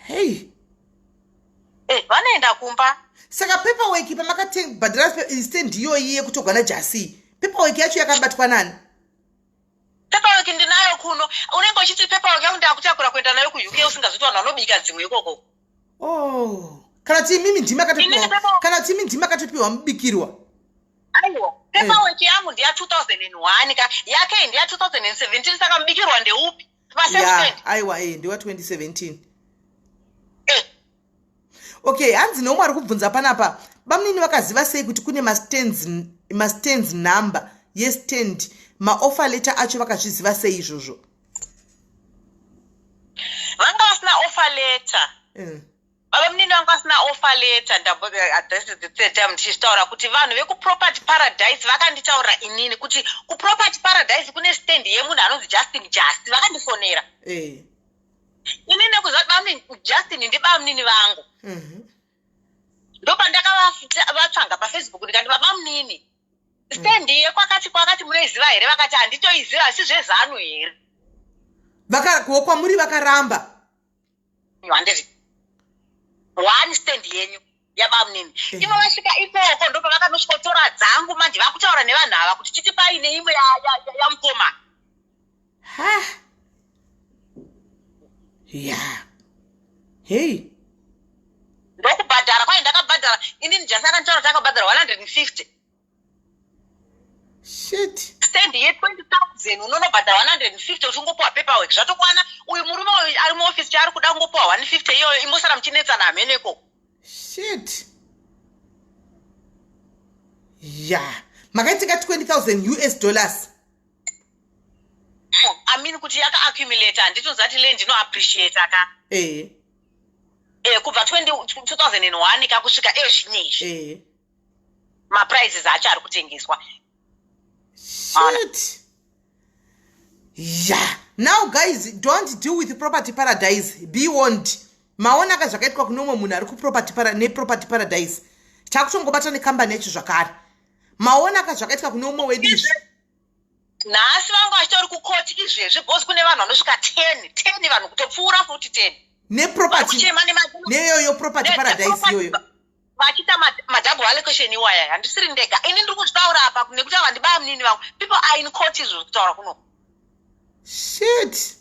Hei. Vanoenda kumba. Saka paperwork, pamakabhadhara stand iyoyi yekutogwa naJasi, paperwork yacho yakabatwa nani? Paperwork ndinayo kuno. Unenge uchiti paperwork yangu ndakutakura kuenda nayo kuUK, usingazoti vanhu vanobika dzimwe ikoko. Oh, kana kuti imimi ndimi Inini akatopiwa? Kana kuti imi ndimi akatopiwa mubikirwa? Aiwa. Paperwork yangu ndeya 2001 ka, yake ndeya 2017, saka mubikirwa ndeupi? Ya, aiwa, e ndewa 2017. Okay, hanzi neumwe ari kubvunza panapa, bamunini vakaziva sei kuti kune mastands, number yestand, maoffer letter acho vakazviziva sei izvozvo? Vanga vasina offer letter. Baba munini vanga vasina offer letter. This is the third time ndichitaura kuti vanhu vekuProperty Paradise vakanditaurira inini kuti kuProperty Paradise kune stand yemunhu anonzi Justin Just. Vakandifonera. Inini nekuziva kuti bamunini Justin ndibamunini vangu, ndopandakavatsvaga paFacebook, ndikati, "Baba munini, stand yekwakati kwakati munoiziva here?" Vakati, "Handitoiziva, asi zveZanu here?" Kwamuri vakaramba? Handiti one stand yenyu yabamunini. Ivo vasvika ikoko, ndopavakanosvikotora dzangu. Manje vakutaura nevanhu ava kuti chiti paine imwe yamukoma. Ha, ya, hei. Ndokubhadhara kwai ndakabhadhara inini. Jasi akanditaura kuti akabhadhara 150. Shit. Stand ye20 000 unonobhadhara 150 uchingopiwa paperwork, zvatokwana. Uyu murume uyu ari muofisi, chaari kuda kungopiwa 150 iyoyo, imosara muchinetsana hameneko. Shit, ya, makaitika 20 000 US dollars. I mean, kuti yakaaccumulate, handitozati land inoappreciate ka. Kubva 2001 ka kusvika ezvinezvi, maprices acho ari kutengeswa. Shit, yeah. Now guys, don't deal with Property Paradise. Be warned. Maona ka zvakaitwa kune umwe munhu ari kuproperty neProperty Paradise. Chakutongobata nekambani yacho zvakare. Maona ka zvakaitika kune umwe wedu izvi. Nhasi vanga vachitori kukoti izvezvi, because kune vanhu vanosvika 10 10 vanhu, kutopfuura futi 10. Neproperty Kuchema neyoyo Property Paradise iyoyo. Vachiita madouble allocation iwaya. Handisiri ndega ini ndiri kuzvitaura apa, nekuti ava ndibamunini vangu. People are in court izvo kutaura kuno. Shit,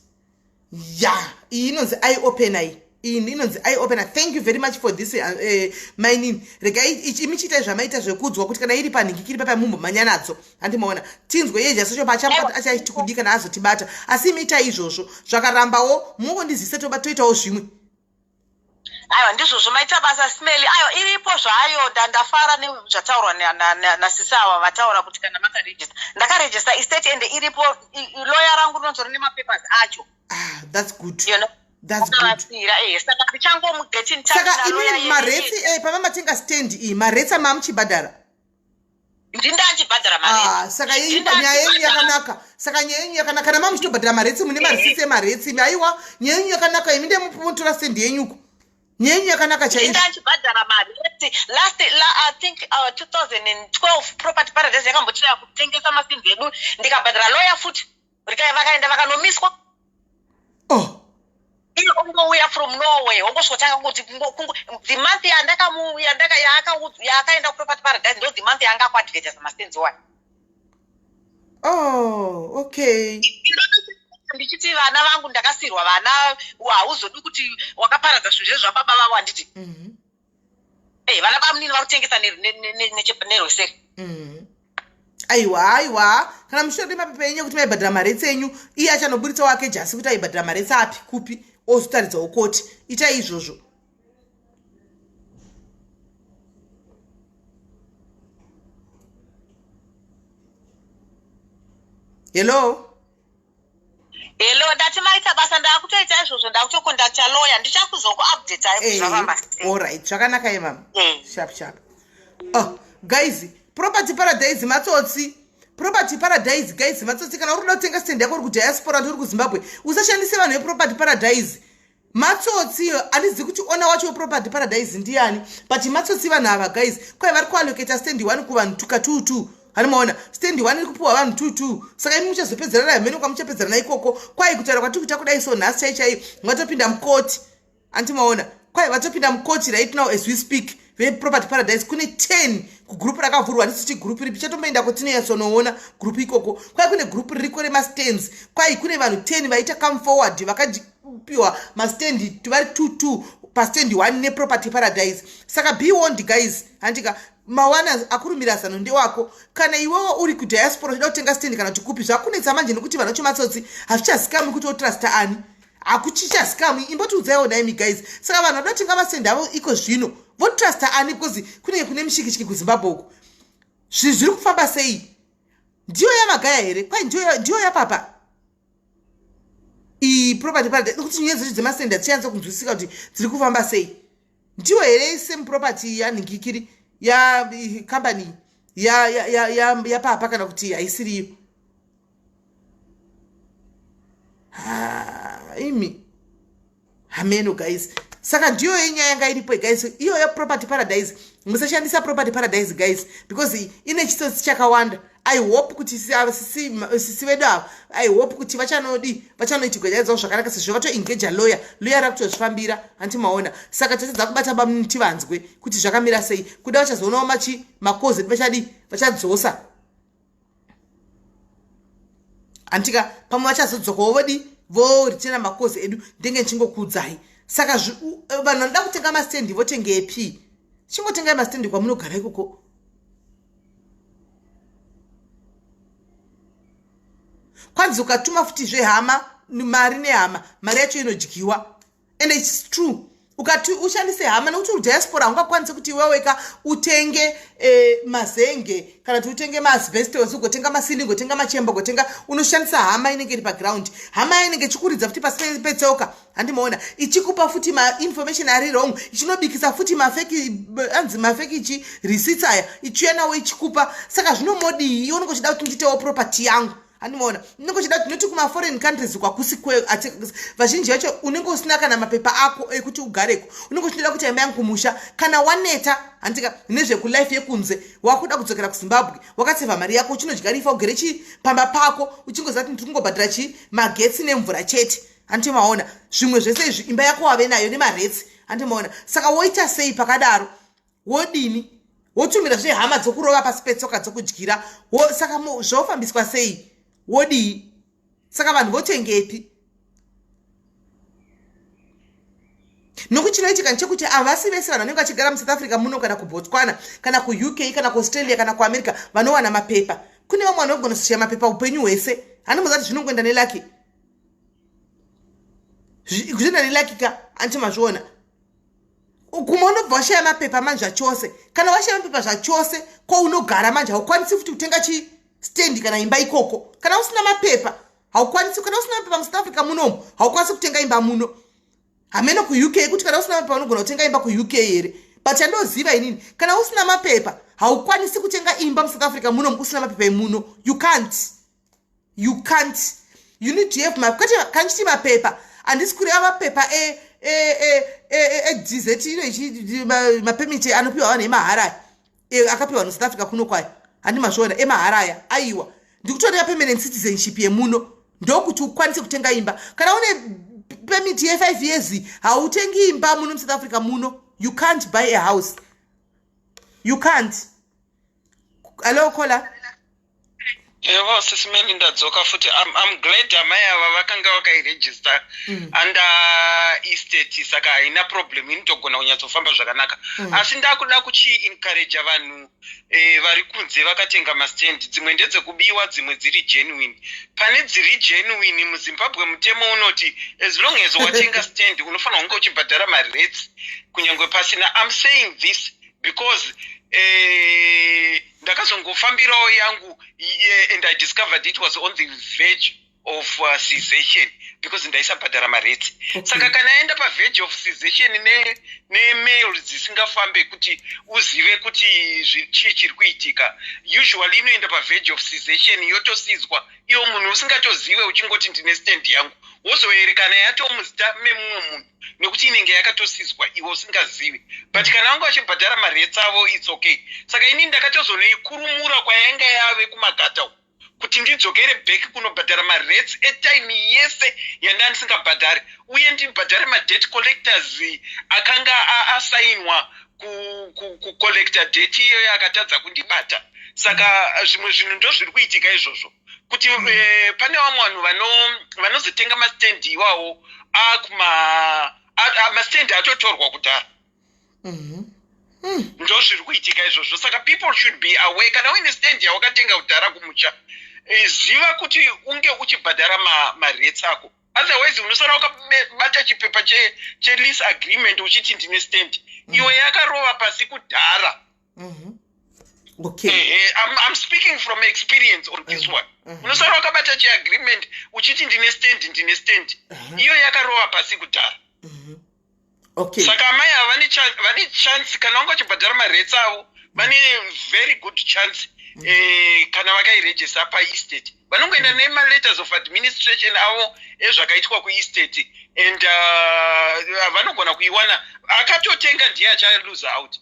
ya, iyi inonzi eye opener, iyi iyi inonzi eye opener. Thank you very much for this, mainini. Regai imi chiitai zvamaita zvekuudzwa kuti kana iri panhingikiri papa mumbomhanya nadzo. Handimaona, tinzwe iye Jasocho pachamuka achaiti kudii kana azotibata. Asi imi itai izvozvo, zvakarambawo mungondizise, toba toitawo zvimwe. Aiwa, ndizvozvo, maita basa, Smeli. Aiwa, iripo zvayo. Ndafara nezvataurwa nasisi ava vataura kuti kana makarejista. Ndakarejista estate, ende iripo. Lawyer rangu rinotori nemapapers acho. Ah, that's good. You know? That's good. Akavasira, saka ndichangomuget in touch Saka nalawyer. Imini maretsi, pama matenga stand iyi, maretsi amamuchibhadhara? Ndindachibhadhara maretsi. Ah, saka yenyu nyaya yenyu yakanaka. Saka nyaya yenyu yakanaka kana mamuchitobhadhara maretsi, mune marisitsi emaretsi imi. Aiwa, nyaya yenyu yakanaka. Imi ndemutora stand yenyuko, nyaya yenyu yakanaka chaizvo. Ndindachibhadhara maretsi. Last I think 2012 Property Paradise yakambotiraya kutengesa mastands edu, ndikabhadhara lawyer futi. Vakaenda vakanomiswa. Oh. Iye ongouya from Norway, ongosvotanga kuti the month yandakamu yandaka yaakaenda kuProperty Paradise, ndo the month yaanga kuadvertisa mastands wayo. Oh, okay. Ndichiti vana vangu, ndakasirwa vana, hauzodi kuti wakaparadza zvinhu zvezvo zvababa vavo, handiti? Vana bamunini vari kutengesa nerweseri. Aiwa, aiwa, kana muchitode mapepa enyu ekuti maibhadhara maretsi enyu, iye achanoburitsa wake Jasi kuti aibhadhara maretsi api, kupi, ozotaridzawo koti. Itai izvozvo. Hello? Hello, ndati maita basa. Ndakutoita izvozvo, ndakutocontacta lawyer, ndichakuzokuupdatai kuti zvafamba sei. Allright, zvakanaka imama. Sharp sharp. Oh guys, Property Paradise matsotsi. Property Paradise, guys, matsotsi. Kana uri kuda kutenga stand yako uri kudiaspora, uri kuZimbabwe, usashandise vanhu veProperty Paradise, matsotsi. Handizivi kuti owner wacho weProperty Paradise ndiani, but matsotsi vanhu ava, guys. Kwai vari kuallocata stand one kuvanhu tuka two two. Hani maona, stand one iri kupiwa vanhu two two. Saka imi muchazopedzerana hamene kwamuchapedzerana ikoko. Kwai kutaura kwatiri kuita kudai, so nhasi chai chai vatopinda mukoti. Anti maona, kwai vatopinda mukoti right now as we speak, veProperty Paradise. Kune 10 kugrupu rakavhurwa, handisi kuti gurupu ripi, chatomboendako tinoyatsonoona gurupu ikoko. Kwai kune gurupu ririko remastands, kwai kune vanhu 10 vaita come forward, vakapiwa mastand vari 2 2 pastand 1 neProperty Paradise. Saka be warned, guys, handika. Mawana akurumira zano ndewako. Kana iwewo uri kudiaspora uchida kutenga stand kana kuti kupi, zvakunetsa manje nekuti vanhu vacho matsotsi, hazvichazikamwi kuti otrusta ani, hakuchichazikamwi. Imbotiudzaiwo naimi guys, saka vanhu vanoda kutenga mastand avo iko zvino votrusta ani? Because kunenge kune mishikishiki kuZimbabwe uko. Zvinhu zviri kufamba sei? Ndiyo yamagaya here? Kwai ndiyo yapapa iyi property paradise, nekuti nyaya dzacho dzemastand hadzichaanza kunzwisisika kuti dziri kufamba sei. Ndiyo here same property yanhingikiri yacompany yapapa kana kuti haisiriyo? Imi hameno guys. Saka ndiyo yenyaya yanga iripo guys, iyoyo Property Paradise. Musashandisa Property Paradise guys, because ine chitsotsi chakawanda. I hope kuti sisi vedu ava, I hope kuti vachanodi vachanoitigwa nyaya dzavo zvakanaka, sezvo vatoengaja lawyer. Lawyer rakutozvifambira, hanti maona? Saka tatadza kubata bamuniti vanzwe kuti zvakamira sei. Kuda vachazoonawo machi makozi edu vachadi vachadzosa, hantika? Pamwe vachazodzokawo vodi voritena makozi edu. Ndenge ndichingokuudzai. Saka vanhu vanoda kutenga mastendi votengepi? Chingotengai mastendi kwamunogara ikoko. Kwanzi ukatuma futi zvehama, mari nehama, mari yacho inodyiwa. And it's true, ukati ushandise hama, nekuti udiaspora haungakwanisi kuti iwe weka utenge mazenge kana kuti utenge maasbestos, ugotenga masilingi, ugotenga machemba, ugotenga. Unoshandisa hama inenge iri paground. Hama inenge ichikuridza futi pasi petsoka, handimaona? Ichikupa futi mainformation ari wrong, ichinobikisa futi mafake, anzi mafake ichi receipts aya, ichiuya nawo ichikupa. Saka zvinomodii? Iwe unenge uchida kuti nditewo property yangu, handimaona? Unenge uchida kuti noti kumaforeign countries kwakusi, vazhinji vacho unenge usina kana mapepa ako ekuti ugareko. Unenge uchinoda kuti imba yangu kumusha. Kana waneta, handika, nezvekulife yekunze, wakuda kudzokera kuZimbabwe, wakasevha mari yako, uchinodya rifa, ugere chi pamba pako, uchingoziva kuti ndiri kungobhadhira chi magetsi nemvura chete, handimaona? Zvimwe zvese izvi imba yako wave nayo nemarates, handimaona? Saka woita sei pakadaro? Wodini? Wotumira zvehama dzokurova pasi petsoka, dzokudyira. Saka zvofambiswa sei? Wodii? Saka vanhu votengepi? Nokuti chinoitika ndechekuti havasi vese vanhu vanenge vachigara muSouth Africa muno, kana kuBotswana, kana kuUK, kana kuAustralia, kana kuAmerica vanowana mapepa. Kune vamwe vanogona kushaya mapepa upenyu hwese. Handimuziva kuti zvinongoenda nelucky, zvinoenda nelucky ka, anti mazviona? Kumwe unobva washaya mapepa manje zvachose. Kana washaya mapepa zvachose, kwaunogara manje haukwanisi futi kutenga chistendi kana imba ikoko. Kana usina mapepa haukwanisi. Kana usina mapepa muSouth Africa munomu, haukwanisi kutenga imba muno. Hameno kuUK kuti kana usina mapepa unogona kutenga imba kuUK here, but chandoziva inini, kana usina mapepa haukwanisi kutenga imba muSouth Africa munomu. Usina mapepa emuno, you can't, you can't. You need to have ma, kwete kanchiti mapepa, handisi kureva mapepa eDZ ino ichi, mapermit anopiwa vanhu emaharaya, akapiwa vanhu South Africa kuno kwayo, handi mazviona, emaharaya? Aiwa, ndikutoreva permanent citizenship yemuno, ndokuti ukwanise kutenga imba. Kana une permit ye5 years, hautengi imba muno muSouth Africa muno. You can't buy a house, you can't. Hello, caller. Evo, Sisi Meli, ndadzoka futi. I'm glad amai ava vakanga vakairegister under estate, saka haina problem, inotogona kunyatsofamba zvakanaka. Asi ndakuda kuchiencouragea vanhu vari kunze vakatenga mastand. Dzimwe ndedzekubiwa, dzimwe dziri genuine. Pane dziri genuine, muZimbabwe mutemo unoti as long as watenga stand, unofanira kunge uchibhadhara marates kunyange pasina. I'm saying this because ndakazongofambirawo yangu and I discovered it was on the verge of cessation because ndaisabhadhara marates. Saka kana aenda paverge of cessation nemail dzisingafambe kuti uzive kuti chii chiri kuitika, usually inoenda paverge of cessation, yotosizwa iwo munhu usingatozive, uchingoti ndine stand yangu, wozoerekana yatomuzita memumwe munhu nekuti inenge yakatosizwa iwe usingazivi. But kana vanga vachibhadhara marates avo, it's okay. Saka inini ndakatozonoikurumura kwayainga yave kumagata uku kuti ndidzokere back kunobhadhara marates etime yese yanda ndisingabhadhari, uye ndibhadhare madebt collectors akanga asainwa kucollecta debt iyoyo akatadza kundibata. Saka zvimwe zvinhu ndo zviri kuitika izvozvo, kuti pane vamwe vanhu vanozotenga mastendi iwawo akuma mastendi atotorwa kudhara. Ndo zviri kuitika izvozvo. Saka people should be aware, kana uine stand yawakatenga kudhara kumusha, ziva kuti unge uchibhadhara marates ako, otherwise unosara wakabata chipepa chelease agreement uchiti ndine stand, iwe yakarova pasi kudhara. I'm speaking from experience on this one. Unosara wakabata chiagreement uchiti ndine stand, ndine stand, iyo yakarova pasi kudhara. Saka amai ava vane chance kana vanga vachibhadhara marates avo, vane very good chance. Kana vakairejista paestate, vanongoenda nemaletters of administration avo ezvakaitwa kuestate and vanogona kuiwana. Akatotenga ndiye achalose out.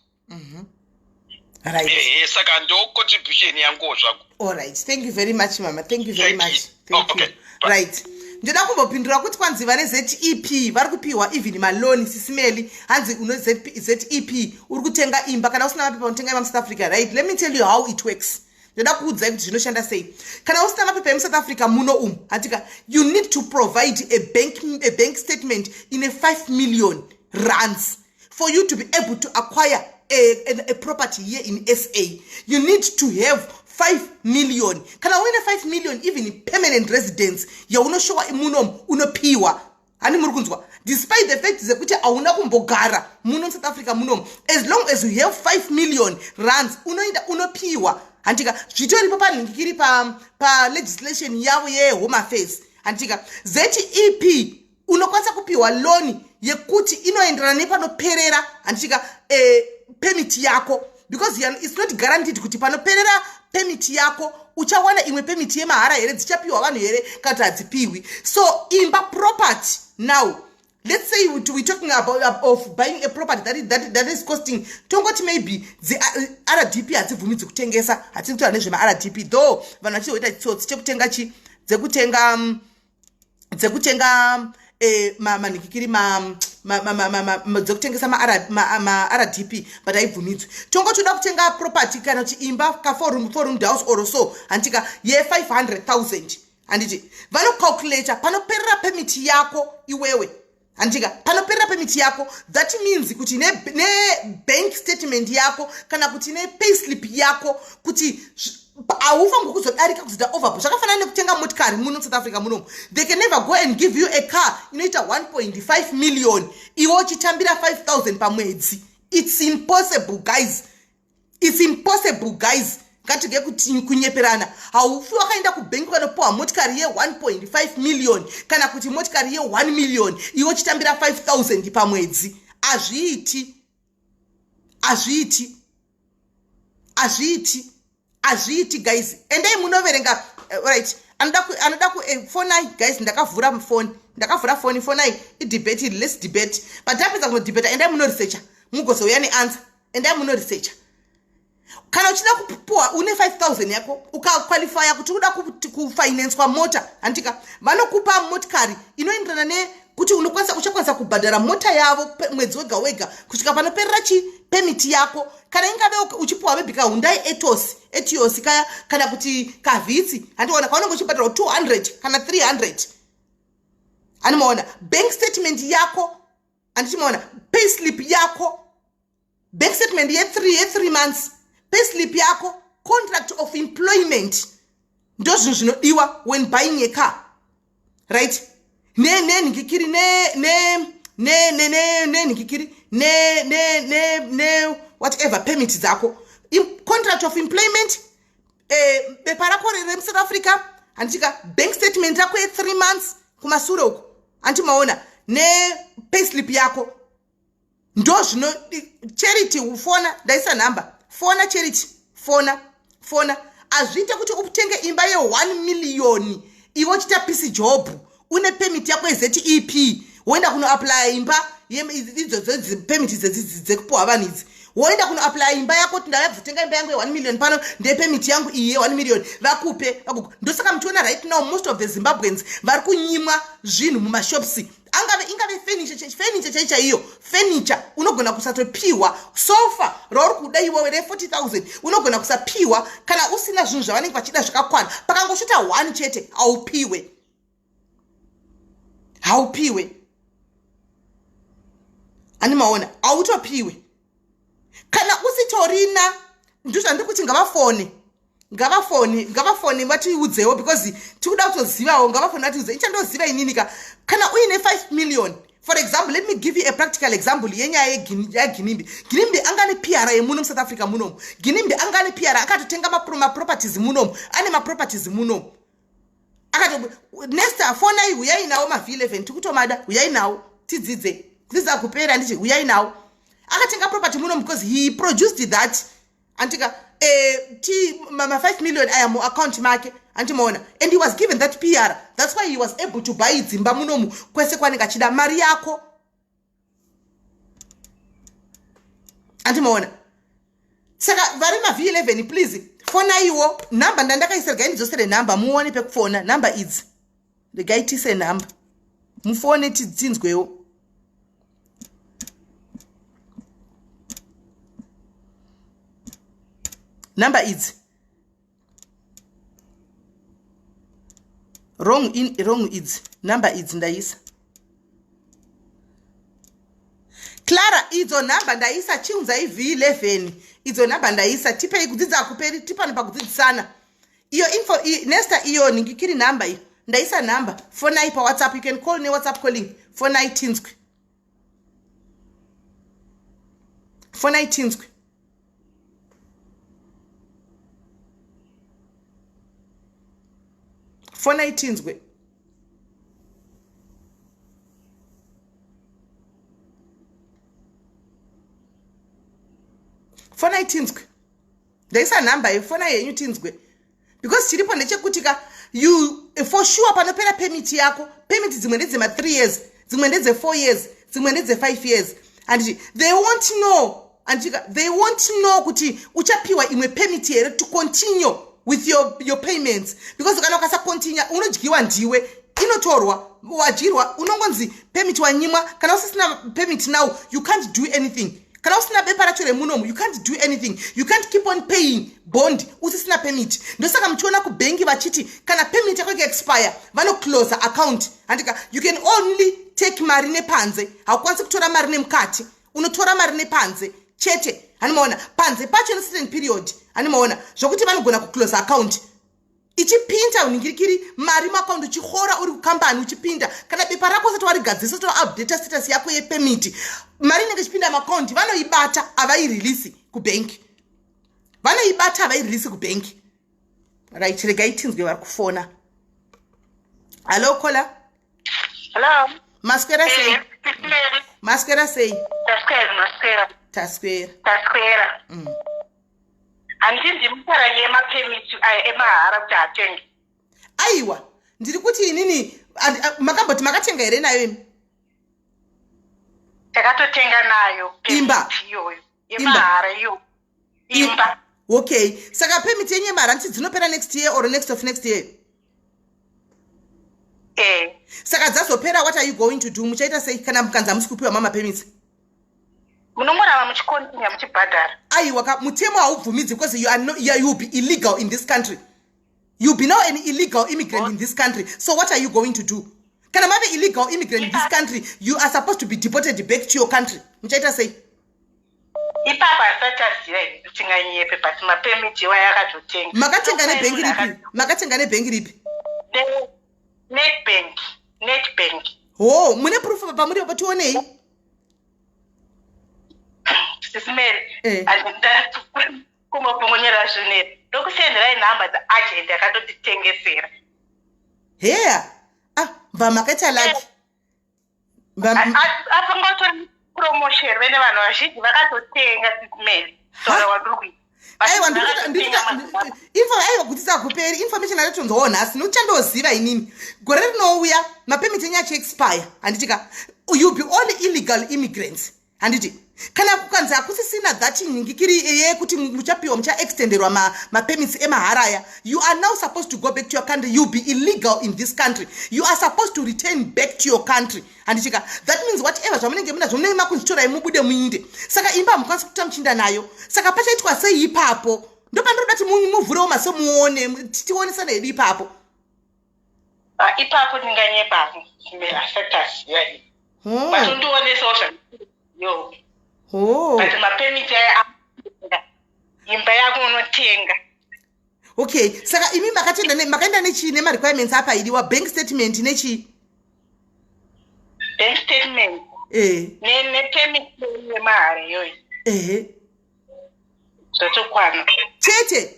Ehe, saka ndo contribution yanguwo zvangu. All right, thank you very much, mama. Thank you very Thank much. you. Thank Okay. you. Right, ndoda kumbopindura kuti kwanzi vane ZEP vari kupiwa even maloan. Sisi Melly, hanzi uno ZEP uri kutenga imba, kana usina mapepa unotenga imba muSouth Africa, right? Let me tell you how it works. Ndoda kuudzai kuti zvinoshanda sei. Kana usina mapepa emuSouth Africa muno umu, hatika, you need to provide a bank statement in a 5 million rands for you to be able to acquire a property here in SA. You need to have 5 million. Kana uine 5 million, even permanent residence yaunoshowa munomu, unopiwa. Hani muri kunzwa? Despite the fact zekuti hauna kumbogara muno muSouth Africa munomu, as long as you have 5 million rands, unoenda unopiwa, handika? Zvitoripo panhingikiri palegislation yavo yehome affairs, handika? ZEP unokwanisa kupiwa loan yekuti inoenderana nepanoperera, handitika, permit yako, because it's not guaranteed kuti panoperera permit yako uchawana imwe permit yemahara here, dzichapiwa vanhu here kana kuti hadzipiwi. So imba, property, now let's say we're talking about of buying a property that is costing, tongoti maybe RDP hadzibvumidzi kutengesa, hatiri kutaura nezvemaRDP, though vanhu vachizoita chitsotsi chekutenga chi dzekutenga manhikikiri dzekutengesa maRDP, but haibvumidzwi. Tongoti uda kutenga property kana kuti imba ka four room house or so, handika, ye500 000, handiti? Vanocalculata panoperera permit yako iwewe, handika? Panoperera permit yako, that means kuti nebank statement yako kana kuti nepayslip yako, kuti haufangi kuzodarika kuzoita overboard. Zvakafanana nekutenga motikari muno South Africa munomu. They can never go and give you a car inoita 1.5 million iwe uchitambira 5000 pamwedzi. It's impossible, guys. It's impossible, guys. Ngatige kunyeperana. Haufi wakaenda kubhengi ukanopiwa motikari ye1.5 million kana kuti motikari ye1 million iwe uchitambira 5000 pamwedzi. Hazviiti, hazviiti, hazviiti, hazviiti, guys. Endai munoverenga. Right, anoda kufonai, guys. Ndakavhura foni, ndakavhura foni. Fonai, idebate, let's debate. But tapedza kunodebata, endai munoresearcha, mugozouya neanswer. Endai munoresearcha. Kana uchida kupuwa, une 5000 yako, ukaqualifya kuti uda kufinancewa mota, handika, vanokupa motikari inoenderana nekuti unokwanisa, uchakwanisa kubhadhara mota yavo mwedzi wega wega kusvika panoperera chipermit yako. Kana ingave uchipuwa maybe kaHyundai Etios kaya kana kuti kaVitz, handiona, kaunenge uchibhadhara 200 kana 300, handimaona? Bank statement yako, handichimaona? Payslip yako, bank statement ye3 months, payslip yako, contract of employment, ndo zvinhu zvinodiwa when buying a car, right? Nenhingikiri nenhingikiri ne whatever permit dzako, contract of employment, bepa rako remuSouth Africa, handitika, bank statement rako ye3 months kumasure uko, handimaona, nepayslip yako, ndo zvino. Charity, fona, ndaisa nhamba. Fona, Charity, fona, fona. Hazviite kuti utenge imba ye1 million iwe uchiita piece job, une permit yako yeZEP, woenda kunoapplya imba idzodzo, permit dzekupiwa vanhu idzi, woenda kunoapplya imba yako kuti ndauya kuzotenga imba yangu ye1 million pano, ndepermit yangu iyi ye1 million, vakupe. Ndosaka muchiona right now most of the Zimbabweans vari kunyimwa zvinhu mumashops, angave ingave furniture chai chaiyo furniture. Unogona kusatopiwa sofa rauri kuda iwewe re40 000, unogona kusapiwa kana usina zvinhu zvavanenge vachida zvakakwana. Pakangoshota 1 chete, haupiwe, haupiwe. Ani maona? Hautopiwe. Kana usitorina, ndozvandiri kuti ngavafone, ngavafone, ngavafone vatiudzewo, because tikuda kutozivawo. Ngavafone vatiudze. Ichandoziva inini ka, kana uine 5 million, for example, let me give you a practical example yenyaya yaGinimbi. Ginimbi anga ane PR yemuno muSouth Africa munomu. Ginimbi anga ane PR, akatotenga maproperties munomu, ane maproperties munomu. Akato Nesta, fonai, huyai nawo maV11, tikutomada, huyai nawo tidzidze. Kudzidza kupera ndichi, huyai nawo. Akatenga property munomu because he produced that, andika ti ma5 million aya muaccount make, andimaona, and he was given that PR. That's why he was able to buy dzimba munomu kwese kwanenge achida. Mari yako, andimaona. Saka vari maV11, please fonaiwo nhamba ndandakaisa. Regai ndidzosere nhamba muone pekufona. Nhamba idzi, regai tise nhamba mufone tidzinzwewo. Nhamba idzi wrong, in wrong idzi nhamba idzi ndaisa. Clara, idzo nhamba ndaisa, chiunzai V11. Idzo nhamba ndaisa, tipei. Kudzidza hakuperi, tipano pakudzidzisana. Iyo info, Nesta, iyo ningikiri nhamba iyo ndaisa nhamba. Fonai paWhatsApp, you can call neWhatsApp calling. Fonai tinzwe, fonai tinzwe. Fonai tinzwe. Fonai tinzwe. Ndaisa nhamba iyo, fonai yenyu tinzwe, because chiripo ndechekuti ka, you for sure panopera permit yako, permit dzimwe ndedzema3 years, dzimwe ndedze4 years, dzimwe ndedze5 years, anditi? They won't know, anditika? They won't know kuti uchapiwa imwe permit here to continue with your payments, because kana ukasacontinue unodyiwa ndiwe, inotorwa, wadyirwa, unongonzi permit wanyimwa. Kana usisina permit now, you can't do anything. Kana usina bepa racho remunomu, you can't do anything. You can't keep on paying bond usisina permit. Ndosaka muchiona kubhengi vachiti kana permit yako ikaexpire, vanoclose account, handika? You can only take mari nepanze, haukwanisi kutora mari nemukati. Unotora mari nepanze chete, hanimaona? Panze pacho necertain period, hanimaona? Zvokuti vanogona kuclose account ichipinda unhingirikiri mari muakaunti, uchihora uri kukambani, uchipinda. Kana bepa rako usati warigadzisa, usati waupdata status yako yepermit, mari inenge ichipinda muakaunti vanoibata, havaireleasi kubhenki. Vanoibata, havaireleasi kubhenki. Right, regai tinzwe vari kufona. Hallo, caller. Hello. Maswera sei? Maswera sei? Taswera, maswera. Taswera. Taswera. Handinzi mutaura yemapermit aya emahara kuti atenge. Aiwa, ndiri kuti inini makamboti makatenga here nayo imi? Takatotenga nayo. Imba. Iyoyo yemahara iyo, imba. Okay, saka permit yenyu yemahara nditi dzinopera next year or next of next year? Eh. Saka dzazopera, what are you going to do? Muchaita sei kana mukanzi hamusi kupiwa mamapermits? Munongorava muchicontinue muchibhadhara. Aiwa ka, mutemo haubvumidzi, because you are no, you will be illegal in this country. You'll be now an illegal immigrant in this country. So what are you going to do kana mave illegal immigrant in this country? You are supposed to be deported back to your country. Muchaita sei? Ipapo asati aziva hedu, tinganyepe, but mapermit iwayo akatotenga. Makatenga nebhengi ripi? Makatenga nebhengi ripi? Nedbank, Nedbank. Ho, mune proof pamuri apo? Tionei. Sisi Mary, kungopongonyera zvineri, ndokusenderai nhamba dzaagent akatotitengesera. Heya, ah, mba makaita lucky. Apangotori promotion, vene vanhu vazhinji vakatotenga. Sisi Mary, taura wandiri kuita. Aiwa, info, aiwa, kudzidza kuperi. Information atotonzwawo nhasi, nokuti chandoziva inini, gore rinouya mapermit enyu achiexpire, handitika? You'll be all illegal immigrants, handiti? Kana kukanzi hakusisina that nhingikiri yekuti muchapiwa, muchaextenderwa mapermits emahara aya, you are now supposed to go back to your country. You'll be illegal in this country. You are supposed to return back to your country, handichika? That means whatever zvamunenge munazvo, munenge makunzitorai mubude muinde. Saka imba hamukwanisi kuita muchiinda nayo. Saka pachaitwa sei ipapo? Ndopandinoda kuti muvhurewo maso muone, tionesane hedu ipapo. Ah, ipapo ndinganyepa, asati aziva ini. Batondionesawo zvayo. But mapermit aya Ndakatenga. Okay, saka imi makatenda, makaenda nechii, nemarequirements apa idiwa bank statement nechii? Bank statement. Nepermit yemahara iyoyo. Zvatokwana. Chete?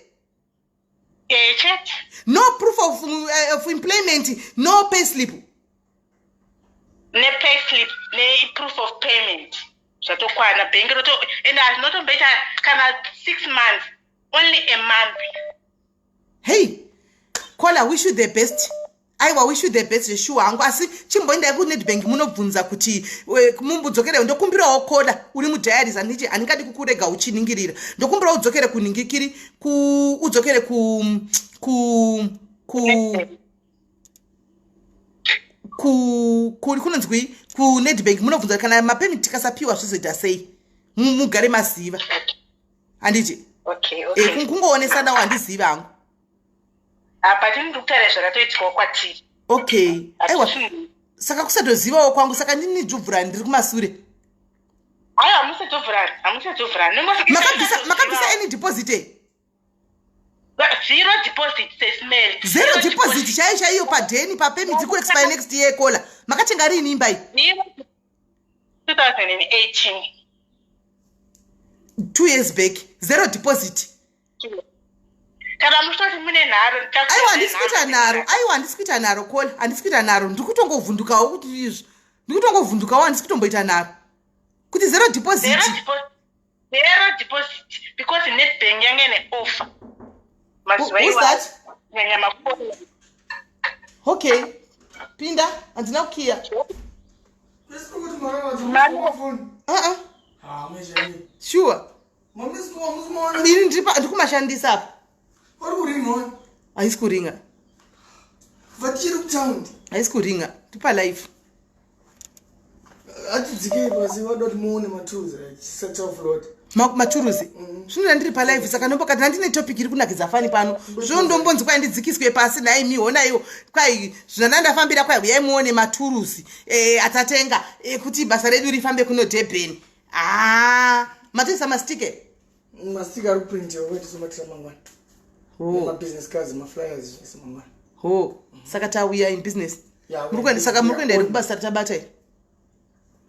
Eh, chete. No proof of employment, no pay slip? Nepay slip, neproof of payment, zvatokwana. Bhengi roto, and hazvinotomboita kana 6 months, only a month. Hey caller, wish you the best. Aiwa, wish you the best zveshuwa hangu, asi chimboendai kuNedbank munobvunza kuti mumbudzokere. Ndokumbirawo, caller, uri mudiaries, handiti? Handingadi kukurega uchiningirira. Ndokumbirawo udzokere kuningikiri, udzokere ku kunonzwi kuNedbank, munobvunza kana mapermit tikasapiwa zvizoita sei. Mugare maziva, handiti? Okay. Okay. Kungoonesanawo, handizivi hangu. Apa tini ndikutaura zvakatoitikawo kwatiri. Okay, aiwa, saka kusatozivawo kwangu, saka ndini dzvubvurani, ndiri kumasure. Aiwa, hamusadzobvurani, hamusadzobvurani. Makabvisa any deposit e? Zero deposit, Sis Mel. Zero deposit chaiyo chaiyo padheni papermit kuexpire next year. Caller, makatenga riini imba iyi? 2018. 2 years back, zero deposit. Kana muchitoti mune nharo. Aiwa, handisi kuita nharo, aiwa, handisi kuita nharo, caller, handisi kuita nharo. Ndiri kutongovhundukawo kuti izvo, ndiri kutongovhundukawo, handisi kutomboita nharo kuti zero deposit. Zero deposit, because Nedbank yange neoffer mazuva Who's that? Nyanya mafoni. Okay, pinda, handina kukiya. Uh-uh. Sure, ini ndiri kumashandisa apa. Haisi kuringa. Vatichiri kutaundi. Haisi kuringa, tipa live. Atidzikei pasi, vada kuti muone matools chisati chafloat. Maturuzi zvinoda ndiri palive, saka ndombokati handine topic iri kunakidza fani pano. Zvino ndombonzi kwai ndidzikiswe pasi. Nhaimi, honaiwo, kwai zvana ndafambira, kwai uyai muone maturuzi atatenga ekuti basa redu rifambe kuno Durban. A, matoisa masticker? Masticker ari kuprintiwa, kwetisomatira mangwana. Mabusiness cards, maflyers, zvese mangwana. Ho, saka tauya in business. Saka muri kuenda here kubasa ratabata iri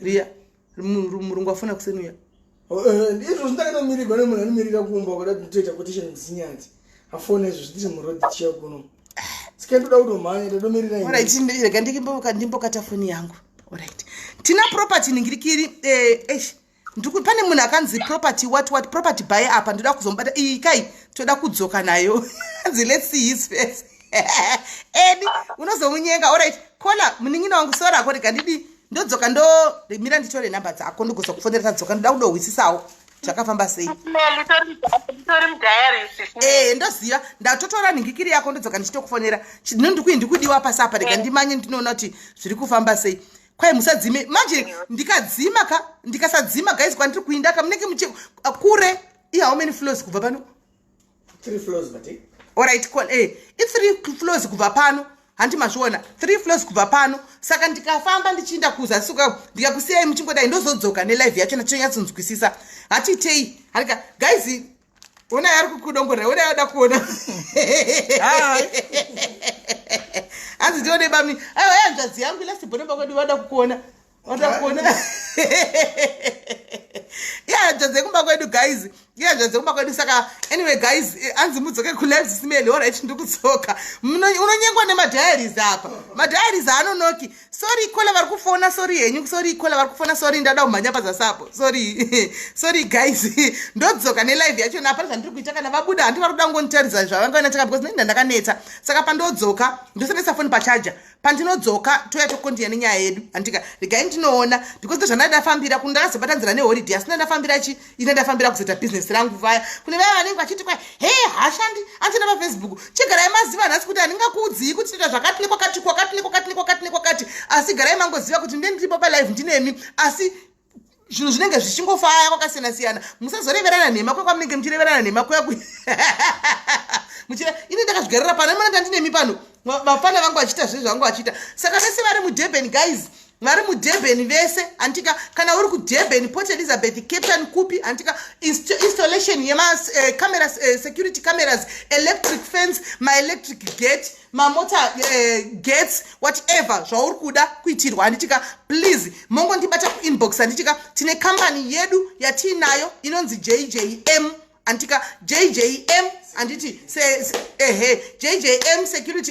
riya? Murungu afona kusenuya. Izvo zvindakatomirirwa nemunhu anomirira kumba kuda toita quotation muzinyati afona izvo zvitiri muroad tichiya kuno, saka ndoda kutomhanya, ndadomirira. Alright, rega ndimbokata foni yangu. Alright, tina property ningirikiri, eish, pane munhu akanzi property what what property buy apa, ndoda kuzomubata iyi kai, toda kudzoka nayo. Anzi let's see his face. Edi unozomunyenga. Alright caller, munin'ina wangu, sorry ako, rega ndidi ndodzoka, ndomira nditore nhamba dzako, ndigozokufonera tadzoka. Ndoda kudohwisisawo zvakafamba sei. Nditori mudiaries. Ee, ndoziva, ndatotora nhingikiri yako, ndodzoka ndichitokufonera. Ndikudiwa pasi apa, rega ndimanye ndinoona kuti zviri kufamba sei. Kwai musadzime manje, ndikadzima ka, ndikasadzima guys, kwandiri kuinda ka munenge muchi kure. I how many floors kubva pano? Three floors, but Alright, i3 floors kubva pano, handi mazviona? Three floors kubva pano, saka ndikafamba ndichiinda kuzasuka, ndikakusiyai muchingodai, ndozodzoka nelive yacho nachonyatsonzwisisa. Hatiitei harika guys, onai ari kukudongorera, onai ada kuona. Hanzi ndione bami. Aiwa, yanzvadzi yangu ilasibhonomba kwedu, vada kukuona, vada kuona ihanzvadzi yekumba kwedu guys, ihanzvadzi yekumba kwedu. Saka anyway guys, anzi mudzoke kulive, Sis Mel. Alright, ndikudzoka. Unonyengwa nemadiaries apa, madiaries haanonoki. Sorry caller vari kufona, sorry henyu, sorry caller vari kufona, sorry, ndada kumhanya pazasapo. Sorry, sorry guys, ndodzoka nelive yacho napane zvandiri kuita. Kana vabuda, handi vari kuda kungonditaridza zvavanga nataka, because nenda ndakanetsa. Saka pandodzoka ndosendesa foni pachaja, pandinodzoka toya tokontinya nenyaya yedu, handika? Regai ndinoona, because ndozvandandafambira kuno, ndakazobata nzira neholiday, asi ndandafambira chi ine ndafambira kuzoita bhizinesi rangu. Vaya kune vaya vanenge vachiti kwai he hashandi andienda paFacebook, chigarai maziva nhasi kuti handingakuudzii kuti toita zvakati nekwakati, kwakati nekwakati nekwakati nekwakati, asi garai mangoziva kuti nde ndiripo palive ndinemi, asi zvinhu zvinenge zvichingofaya kwakasiyana siyana. Musazoreverana nhema kuya kwamunenge muchireverana nhema kuya muchira. Ini ndakazvigarira pano, imona ndandinemi pano, vafana vangu vachiita zvezvo vangu vachiita. Saka vese vari muDurban guys, Vari muDurban vese, anditika? Kana uri kuDurban, Port Elizabeth, Cape Town, kupi, anditika? Installation yemacameras, security cameras, electric fence, maelectric gate, mamota gates, whatever zvauri kuda kuitirwa, handitika? Please mongondibata kuinbox, handitika? Tine kambani yedu yatiinayo inonzi JJM, anditika? JJM, handiti? Ehe, JJM Security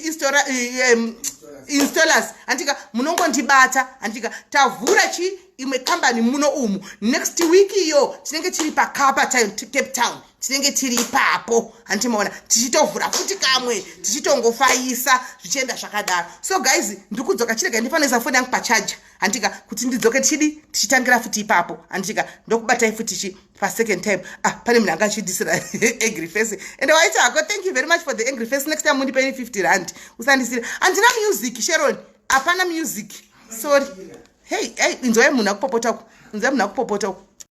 Installers, handitika? Munongondibata, handitika? Tavhura chi imwe kambani muno umu. Next week iyo tinenge tiri paCapa Cape Town, tinenge tiri ipapo, handimaona? Tichitovhura futi kamwe, tichitongofaisa, zvichienda zvakadaro. So guys, ndiri kudzoka. Chirega ndifanoisa foni yangu pacharger, handika? Kuti ndidzoke tichidi tichitangira futi ipapo, handika? Ndokubatai futi chi pasecond time. Ah, pane munhu anga achindisira angry face, ende waiti hako, thank you very much for the angry face. Next time mundipei 50 rand, usandisira. Handina music, Sharon, hapana music, sorry. Hey, hey, inzwai munhu akupopota uku, inzwai munhu akupopota uku.